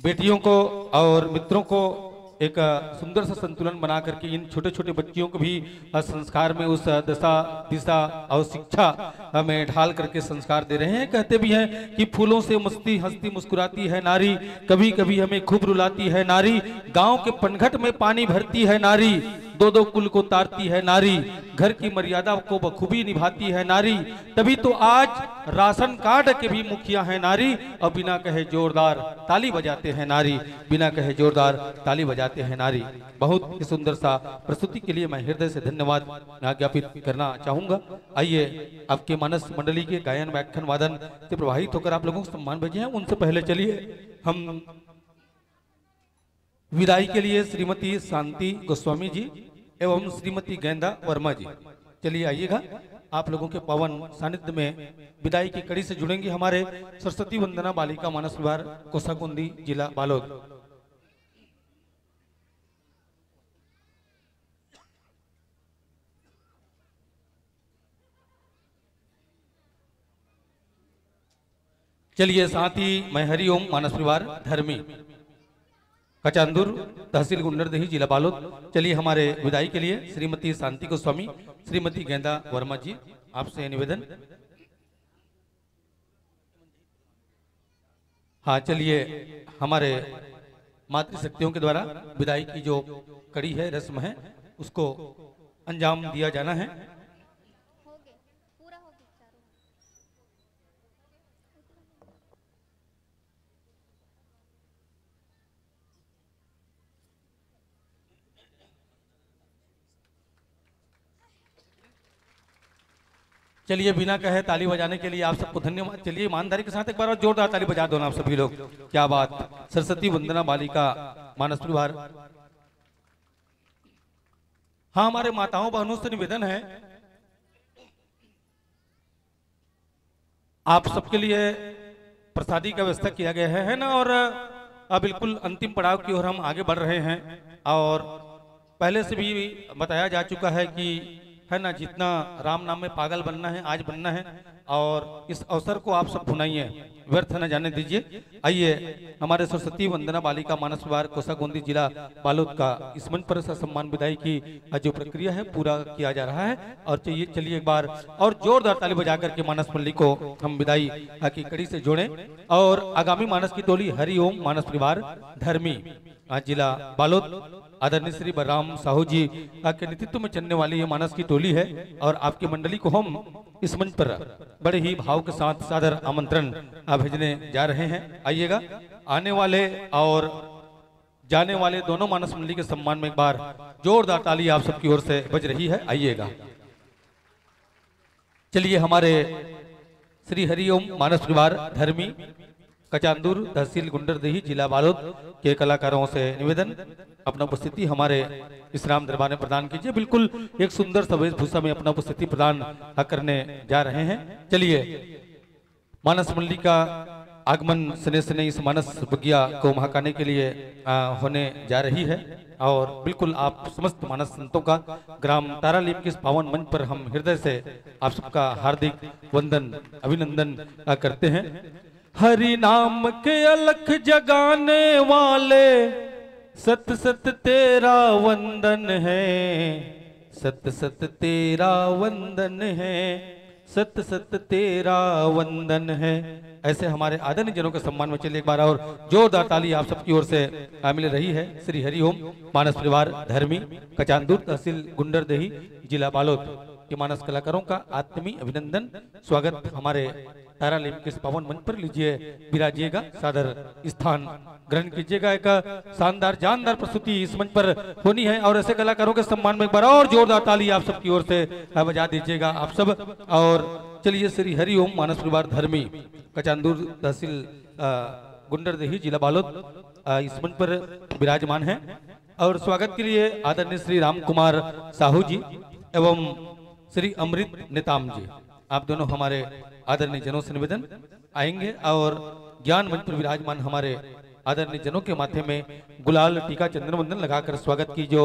बेटियों को और मित्रों को एक, अ, सुंदर सा संतुलन बना करके इन छोटे-छोटे बच्चियों को भी, अ, संस्कार में उस, अ, दशा, दिशा और शिक्षा, अ, में ढाल करके संस्कार दे रहे हैं। कहते भी हैं कि फूलों से मस्ती हंसती मुस्कुराती है नारी, कभी-कभी हमें खूब रुलाती है नारी, गांव के पनघट में पानी भरती है नारी, दो-दो कुल को तारती है नारी, घर की मर्यादा को बखूबी निभाती है नारी, तभी तो आज राशन कार्ड के भी मुखिया है नारी, और बिना कहे जोरदार ताली बजाते हैं नारी, बिना कहे जोरदार ताली बजाते हैं नारी। बहुत ही सुंदर सा प्रस्तुति के लिए मैं हृदय से धन्यवाद ज्ञापित करना चाहूंगा। आइए, आपके मानस मंडली के गायन, व्याख्यान, वादन से प्रवाहित होकर आप लोगों को सम्मान भेजे हैं, उनसे पहले चलिए हम विदाई के लिए श्रीमती शांति गोस्वामी जी एवं श्रीमती गेंदा वर्मा जी, चलिए आइएगा। आप लोगों के पावन सानिध्य में विदाई की कड़ी से जुड़ेंगे हमारे सरस्वती वंदना बालिका मानस विहार कोसाकुंदी, जिला बालोद। चलिए, साथ ही मैं हरिओम मानस परिवार धर्मी, कचांदुर, तहसील गुंडरदेही, जिला बालोद। चलिए, हमारे विदाई के लिए श्रीमती शांति गोस्वामी, श्रीमती गेंदा वर्मा जी, आपसे निवेदन। हाँ, चलिए, हमारे मातृशक्तियों के द्वारा विदाई की जो कड़ी है, रस्म है, उसको अंजाम दिया जाना है। चलिए, बिना कहे ताली बजाने के लिए आप सबको धन्यवाद। चलिए, ईमानदारी के साथ एक बार और जोरदार ताली बजा दो ना आप सभी लोग। क्या बात, सरस्वती वंदना बालिका मानस परिवार। हाँ, हमारे माताओं बहनों से निवेदन है, आप सबके लिए प्रसादी का व्यवस्था किया गया है, है ना? और, अ, बिल्कुल अंतिम पड़ाव की ओर हम आगे बढ़ रहे हैं और पहले से भी बताया जा चुका है कि, है ना, जितना राम नाम में पागल बनना है, आज बनना है, और इस अवसर को आप सब भुनाइए, व्यर्थ न जाने दीजिए। आइए, हमारे सरस्वती वंदना बालिका मानस विहार कोसागोंदी, जिला बालोद का इस मंच पर ससम्मान विदाई की जो प्रक्रिया है, पूरा किया जा रहा है। और चलिए, चलिए एक बार और जोरदार ताली बजा करके मानस मंडली को हम विदाई की कड़ी से जोड़ें। और आगामी मानस की टोली हरिओम मानस परिवार धर्मी, आ, जिला बालोद, आदरणीय श्री बलराम साहू जी, आ, के नेतृत्व में चलने वाली ये मानस की टोली है और आपकी मंडली को हम इस मंच पर बड़े ही भाव के साथ सादर आमंत्रण, आ, भेजने जा रहे हैं। आइएगा, आने वाले और जाने वाले दोनों मानस मंडली के सम्मान में एक बार जोरदार ताली आप सबकी ओर से बज रही है। आइएगा। चलिए, हमारे श्री हरिओम मानस परिवार धर्मी, कचांदूर, तहसील गुंडरदेही, जिला बालोद के कलाकारों से निवेदन, अपना उपस्थिति हमारे विश्राम दरबार में प्रदान कीजिए। बिल्कुल एक सुंदर सा वेशभूषा में अपना उपस्थिति प्रदान करने जा रहे हैं। चलिए, मानस मंडली का आगमन स्नेह स्नेह इस मानस बगिया को महकाने के लिए, आ, होने जा रही है। और बिल्कुल आप समस्त मानस संतों का ग्राम तारालीम के इस पावन मंच पर हम हृदय से आप सबका हार्दिक वंदन, अभिनंदन, आ, करते हैं। हरि नाम के अलख जगाने वाले, सत सत तेरा वंदन है, सत सत तेरा वंदन है, सत सत तेरा वंदन है। ऐसे हमारे आदरणीय जनों के सम्मान में चलिए एक बार और जोरदार ताली आप सबकी ओर से, आ, मिल रही है। श्री हरिओम मानस परिवार धर्मी, कचांदूर, तहसील गुंडरदेही, जिला बालोद के मानस कलाकारों का आत्मीय अभिनंदन, स्वागत हमारे तारालीम के इस पावन मंच पर। लीजिए, विराजिएगा, सादर स्थान ग्रहण कीजिएगा। एक शानदार जानदार प्रस्तुति इस मंच पर होनी है और ऐसे कलाकारों के सम्मान में एक बार और जोरदार ताली आप सबकी ओर से, आ, बजा दीजिएगा आप सब। और चलिए, श्री हरिओम मानस परिवार धर्मी, कचांदूर, तहसील, आ, गुंडरदेही, जिला बालोद, आ, इस मंच पर विराजमान है और स्वागत के लिए आदरणीय श्री राम कुमार साहू जी एवं श्री अमृत नेताम जी, आप दोनों हमारे आदरणीय जनों से निवेदन आएंगे और ज्ञान मंच पर विराजमान हमारे आदरणीय जनों के माथे में गुलाल, टीका, चंदन वंदन लगाकर स्वागत की जो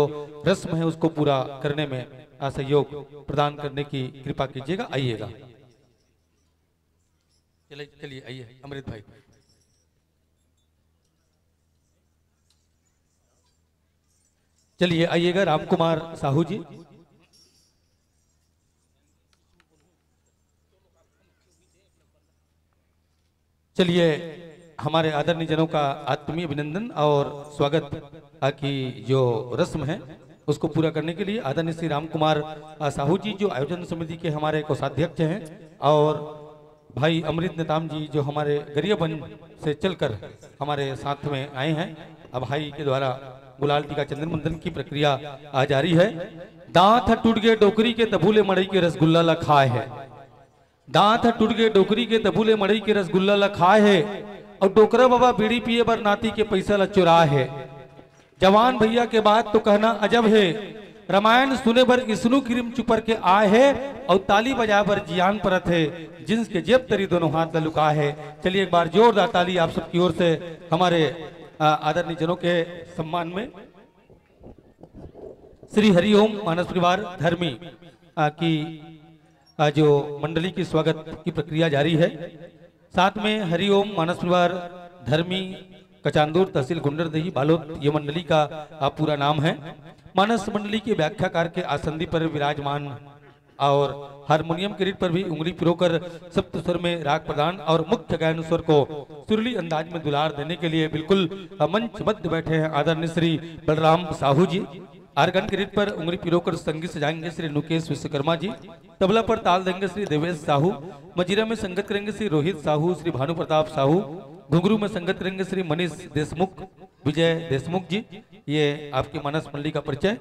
रस्म है उसको पूरा करने में, आ, सहयोग प्रदान करने की कृपा कीजिएगा। आइएगा, चलिए, चलिए, आइए अमृत भाई, चलिए आइएगा राम कुमार साहू जी। चलिए, हमारे आदरणीय जनों का आत्मीय अभिनंदन और स्वागत की जो रस्म है उसको पूरा करने के लिए आदरणीय श्री राम कुमार, आ, साहू जी, जो आयोजन समिति के हमारे कोषाध्यक्ष हैं, और भाई अमृत नेताम जी, जो हमारे गरियाबंद से चलकर हमारे साथ में आए हैं। अब भाई के द्वारा गुलाल, टीका, चंदन वंदन की प्रक्रिया, आ, जारी है। दांत ह टूट गए डोकरी के, तभूले मड़ई के रसगुल्ला ला खाए है। दांत ह टूट गए डोकरी के, तभूले मड़ई के रसगुल्ला ला खाए है। और डोकरा बाबा बीड़ी पिए बर नाती के पैसा ला चुराए है। जवान भैया के बात तो कहना अजब है। रामायण सुने बर इसनू किरिम चुपर के आए है और ताली बजाए बर जियान परत है, जिन्स के जेब तरी दोनों हाथ ला लुकाए है। चलिए, एक बार जोरदार ताली आप सबकी ओर से हमारे, आ, आदरणीय जनों के सम्मान में। श्री हरिओम मानस परिवार धर्मी, आ, की, आ, जो मंडली की स्वागत की प्रक्रिया जारी है, साथ में हरिओम मानस परिवार धर्मी, कचांदूर, तहसील गुंडरदेही, बालोद, ये मंडली का, आ, पूरा नाम है। मानस मंडली के व्याख्याकार के आसंदी पर विराजमान और हारमोनियम के रीड पर भी उंगली पिरोकर सप्त स्वर में राग प्रदान और मुख्य गायन स्वर को सुरीली अंदाज में दुलार देने के लिए बिल्कुल, अ, मंचबद्ध बैठे हैं आदरणीय श्री बलराम साहू जी। आर्गन के रीड पर उंगली पिरोकर संगीत सजाएंगे श्री नुकेश विश्वकर्मा जी। तबला पर ताल देंगे श्री देवेश साहू। मजीरा में संगत करेंगे श्री रोहित साहू, श्री भानु प्रताप साहू। घुंघरू में संगत करेंगे श्री मनीष देशमुख, विजय देशमुख जी। ये आपके मानस मंडली का परिचय।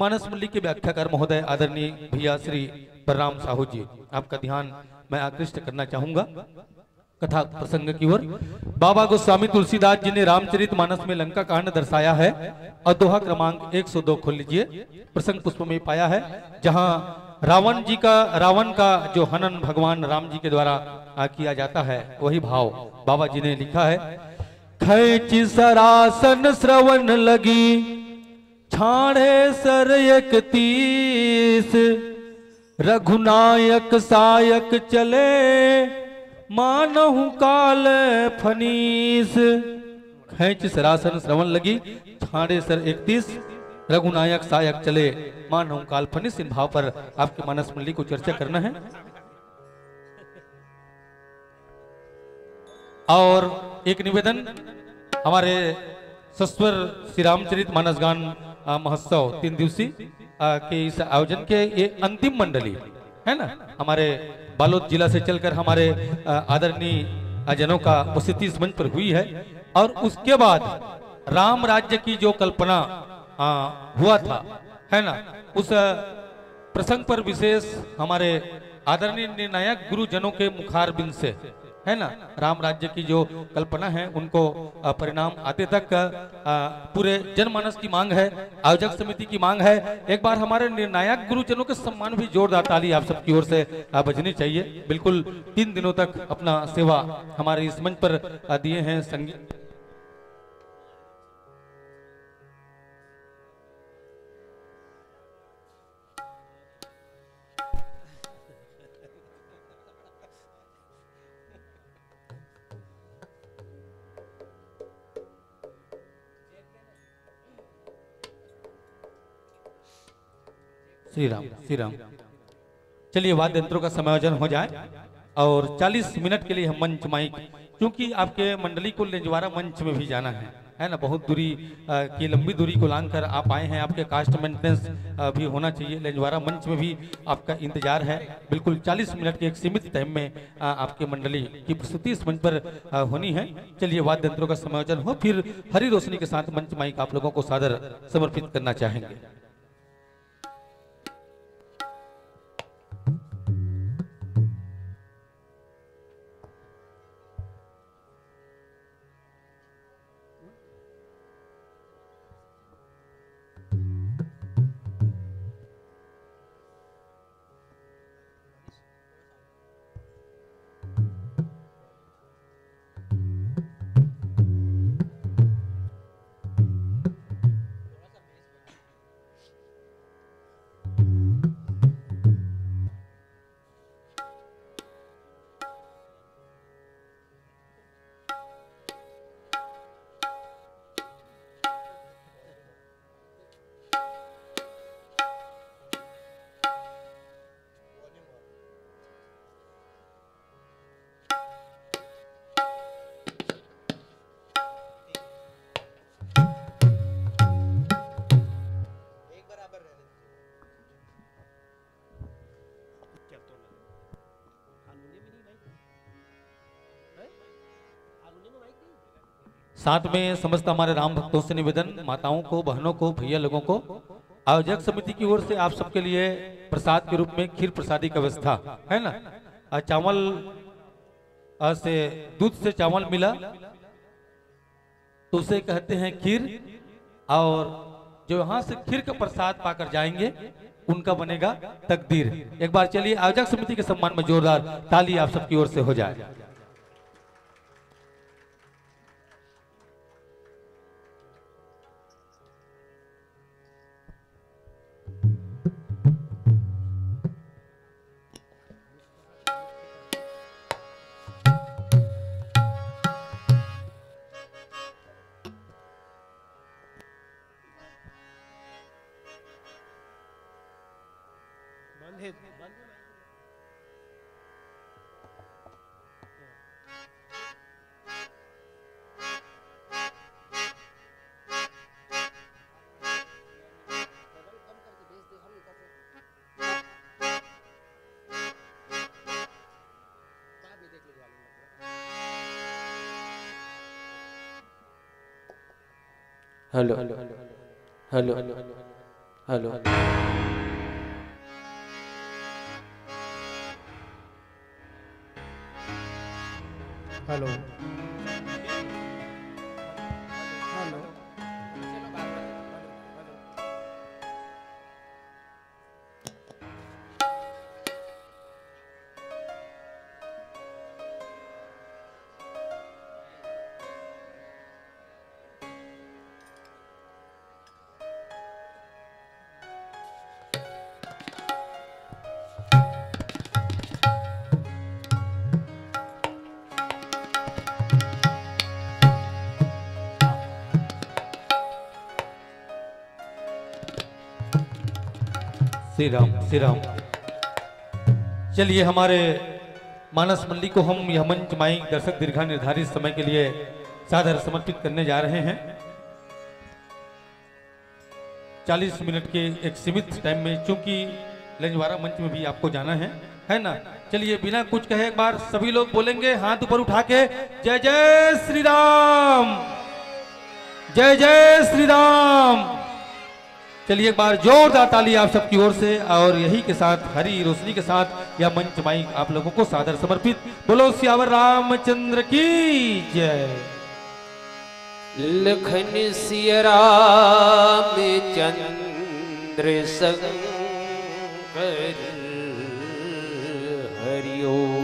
मानस मंडली के व्याख्याकार महोदय आदरणीय भैया श्री बलराम साहू जी, आपका ध्यान मैं आकृष्ट करना चाहूंगा कथा प्रसंग की ओर। बाबा गोस्वामी तुलसीदास जी ने रामचरित मानस में लंका कांड दर्शाया है और दोहा क्रमांक एक सौ दो खोल लीजिए, प्रसंग पुष्प में पाया है, जहां रावण जी का, रावण का जो हनन भगवान राम जी के द्वारा, आ, किया जाता है, वही भाव बाबा जी ने लिखा है। खैंची सरासन श्रवण लगी, छाड़े सर इकतीस। रघुनायक सायक चले, मानहु काल फनीस। खैंची सरासन श्रवण लगी, छाड़े सर इकतीस। रघुनायक सायक चले, मानहु काल फनीस। इन भाव पर आपके मानस मंडली को चर्चा करना है। और एक निवेदन, हमारे सस्वर श्री रामचरित मानसगान, आ, महोत्सव तीन दिवसीय, आ, के इस आयोजन के ये अंतिम मंडली है ना, हमारे बालोद जिला से चलकर हमारे, आ, आदरणीय, आ, जनों का उपस्थिति इस मंच पर हुई है। और उसके बाद राम राज्य की जो कल्पना, आ, हुआ था, है ना, उस प्रसंग पर विशेष हमारे आदरणीय निर्णायक गुरुजनों के मुखारबिंद से है ना, राम राज्य की जो कल्पना है, उनको, अ, परिणाम आते तक, अ, पूरे जनमानस की मांग है, आयोजक समिति की मांग है। एक बार हमारे निर्णायक गुरुजनों के सम्मान भी जोरदार ताली आप सबकी ओर से, अ, बजनी चाहिए। बिल्कुल तीन दिनों तक अपना सेवा हमारे इस मंच पर, अ, दिए हैं संगीत श्री राम, श्री राम। चलिए, वाद्य यंत्रों का समायोजन हो जाए और चालीस मिनट के लिए हम मंच माइक, क्योंकि आपके मंडली को लेंजवारा मंच में भी जाना है, है ना, बहुत दूरी, अ, की लंबी दूरी को लांघकर आप आए हैं, आपके कास्ट मेंटेनेंस, अ, भी होना चाहिए। लेंजवारा मंच में भी आपका इंतजार है। बिल्कुल चालीस मिनट के एक सीमित टाइम में, अ, आपके मंडली की प्रस्तुति इस मंच पर, अ, होनी है। चलिए, वाद्य यंत्रों का समायोजन हो, फिर हरी रोशनी के साथ मंच माइक आप लोगों को सादर समर्पित करना चाहेंगे। साथ में समस्त हमारे राम भक्तों से निवेदन, माताओं को, बहनों को, भैया लोगों को, आयोजक समिति की ओर से आप सबके लिए प्रसाद के रूप में खीर प्रसादी का व्यवस्था है ना। अ, चावल, अ, से, दूध से चावल मिला तो उसे कहते हैं खीर, और जो यहाँ से खीर का प्रसाद पाकर जाएंगे, उनका बनेगा तकदीर। एक बार चलिए, आयोजक समिति के सम्मान में जोरदार ताली आप सबकी ओर से हो जाए। बंद है, बंद है। Hello, hello, hello, hello. Hello. Hello. Shri Ram, Shri Ram. चलिए, हमारे मानस मंडली को हम यह मंच माई दर्शक दीर्घा निर्धारित समय के लिए सादर समर्पित करने जा रहे हैं। चालीस मिनट के एक सीमित टाइम में, चूंकि लेंजवारा मंच में भी आपको जाना है, है ना? चलिए, बिना कुछ कहे एक बार सभी लोग बोलेंगे हाथ ऊपर उठा के, "जय जय श्री राम, जय जय श्री राम।" चलिए, एक बार जोरदार ताली आप सबकी ओर से। और यही के साथ, हरी रोशनी के साथ यह मंच माइक आप लोगों को सादर समर्पित। बोलो सियावर रामचंद्र की जय। लखन सिया राम चंद्र शंकर हरिओ।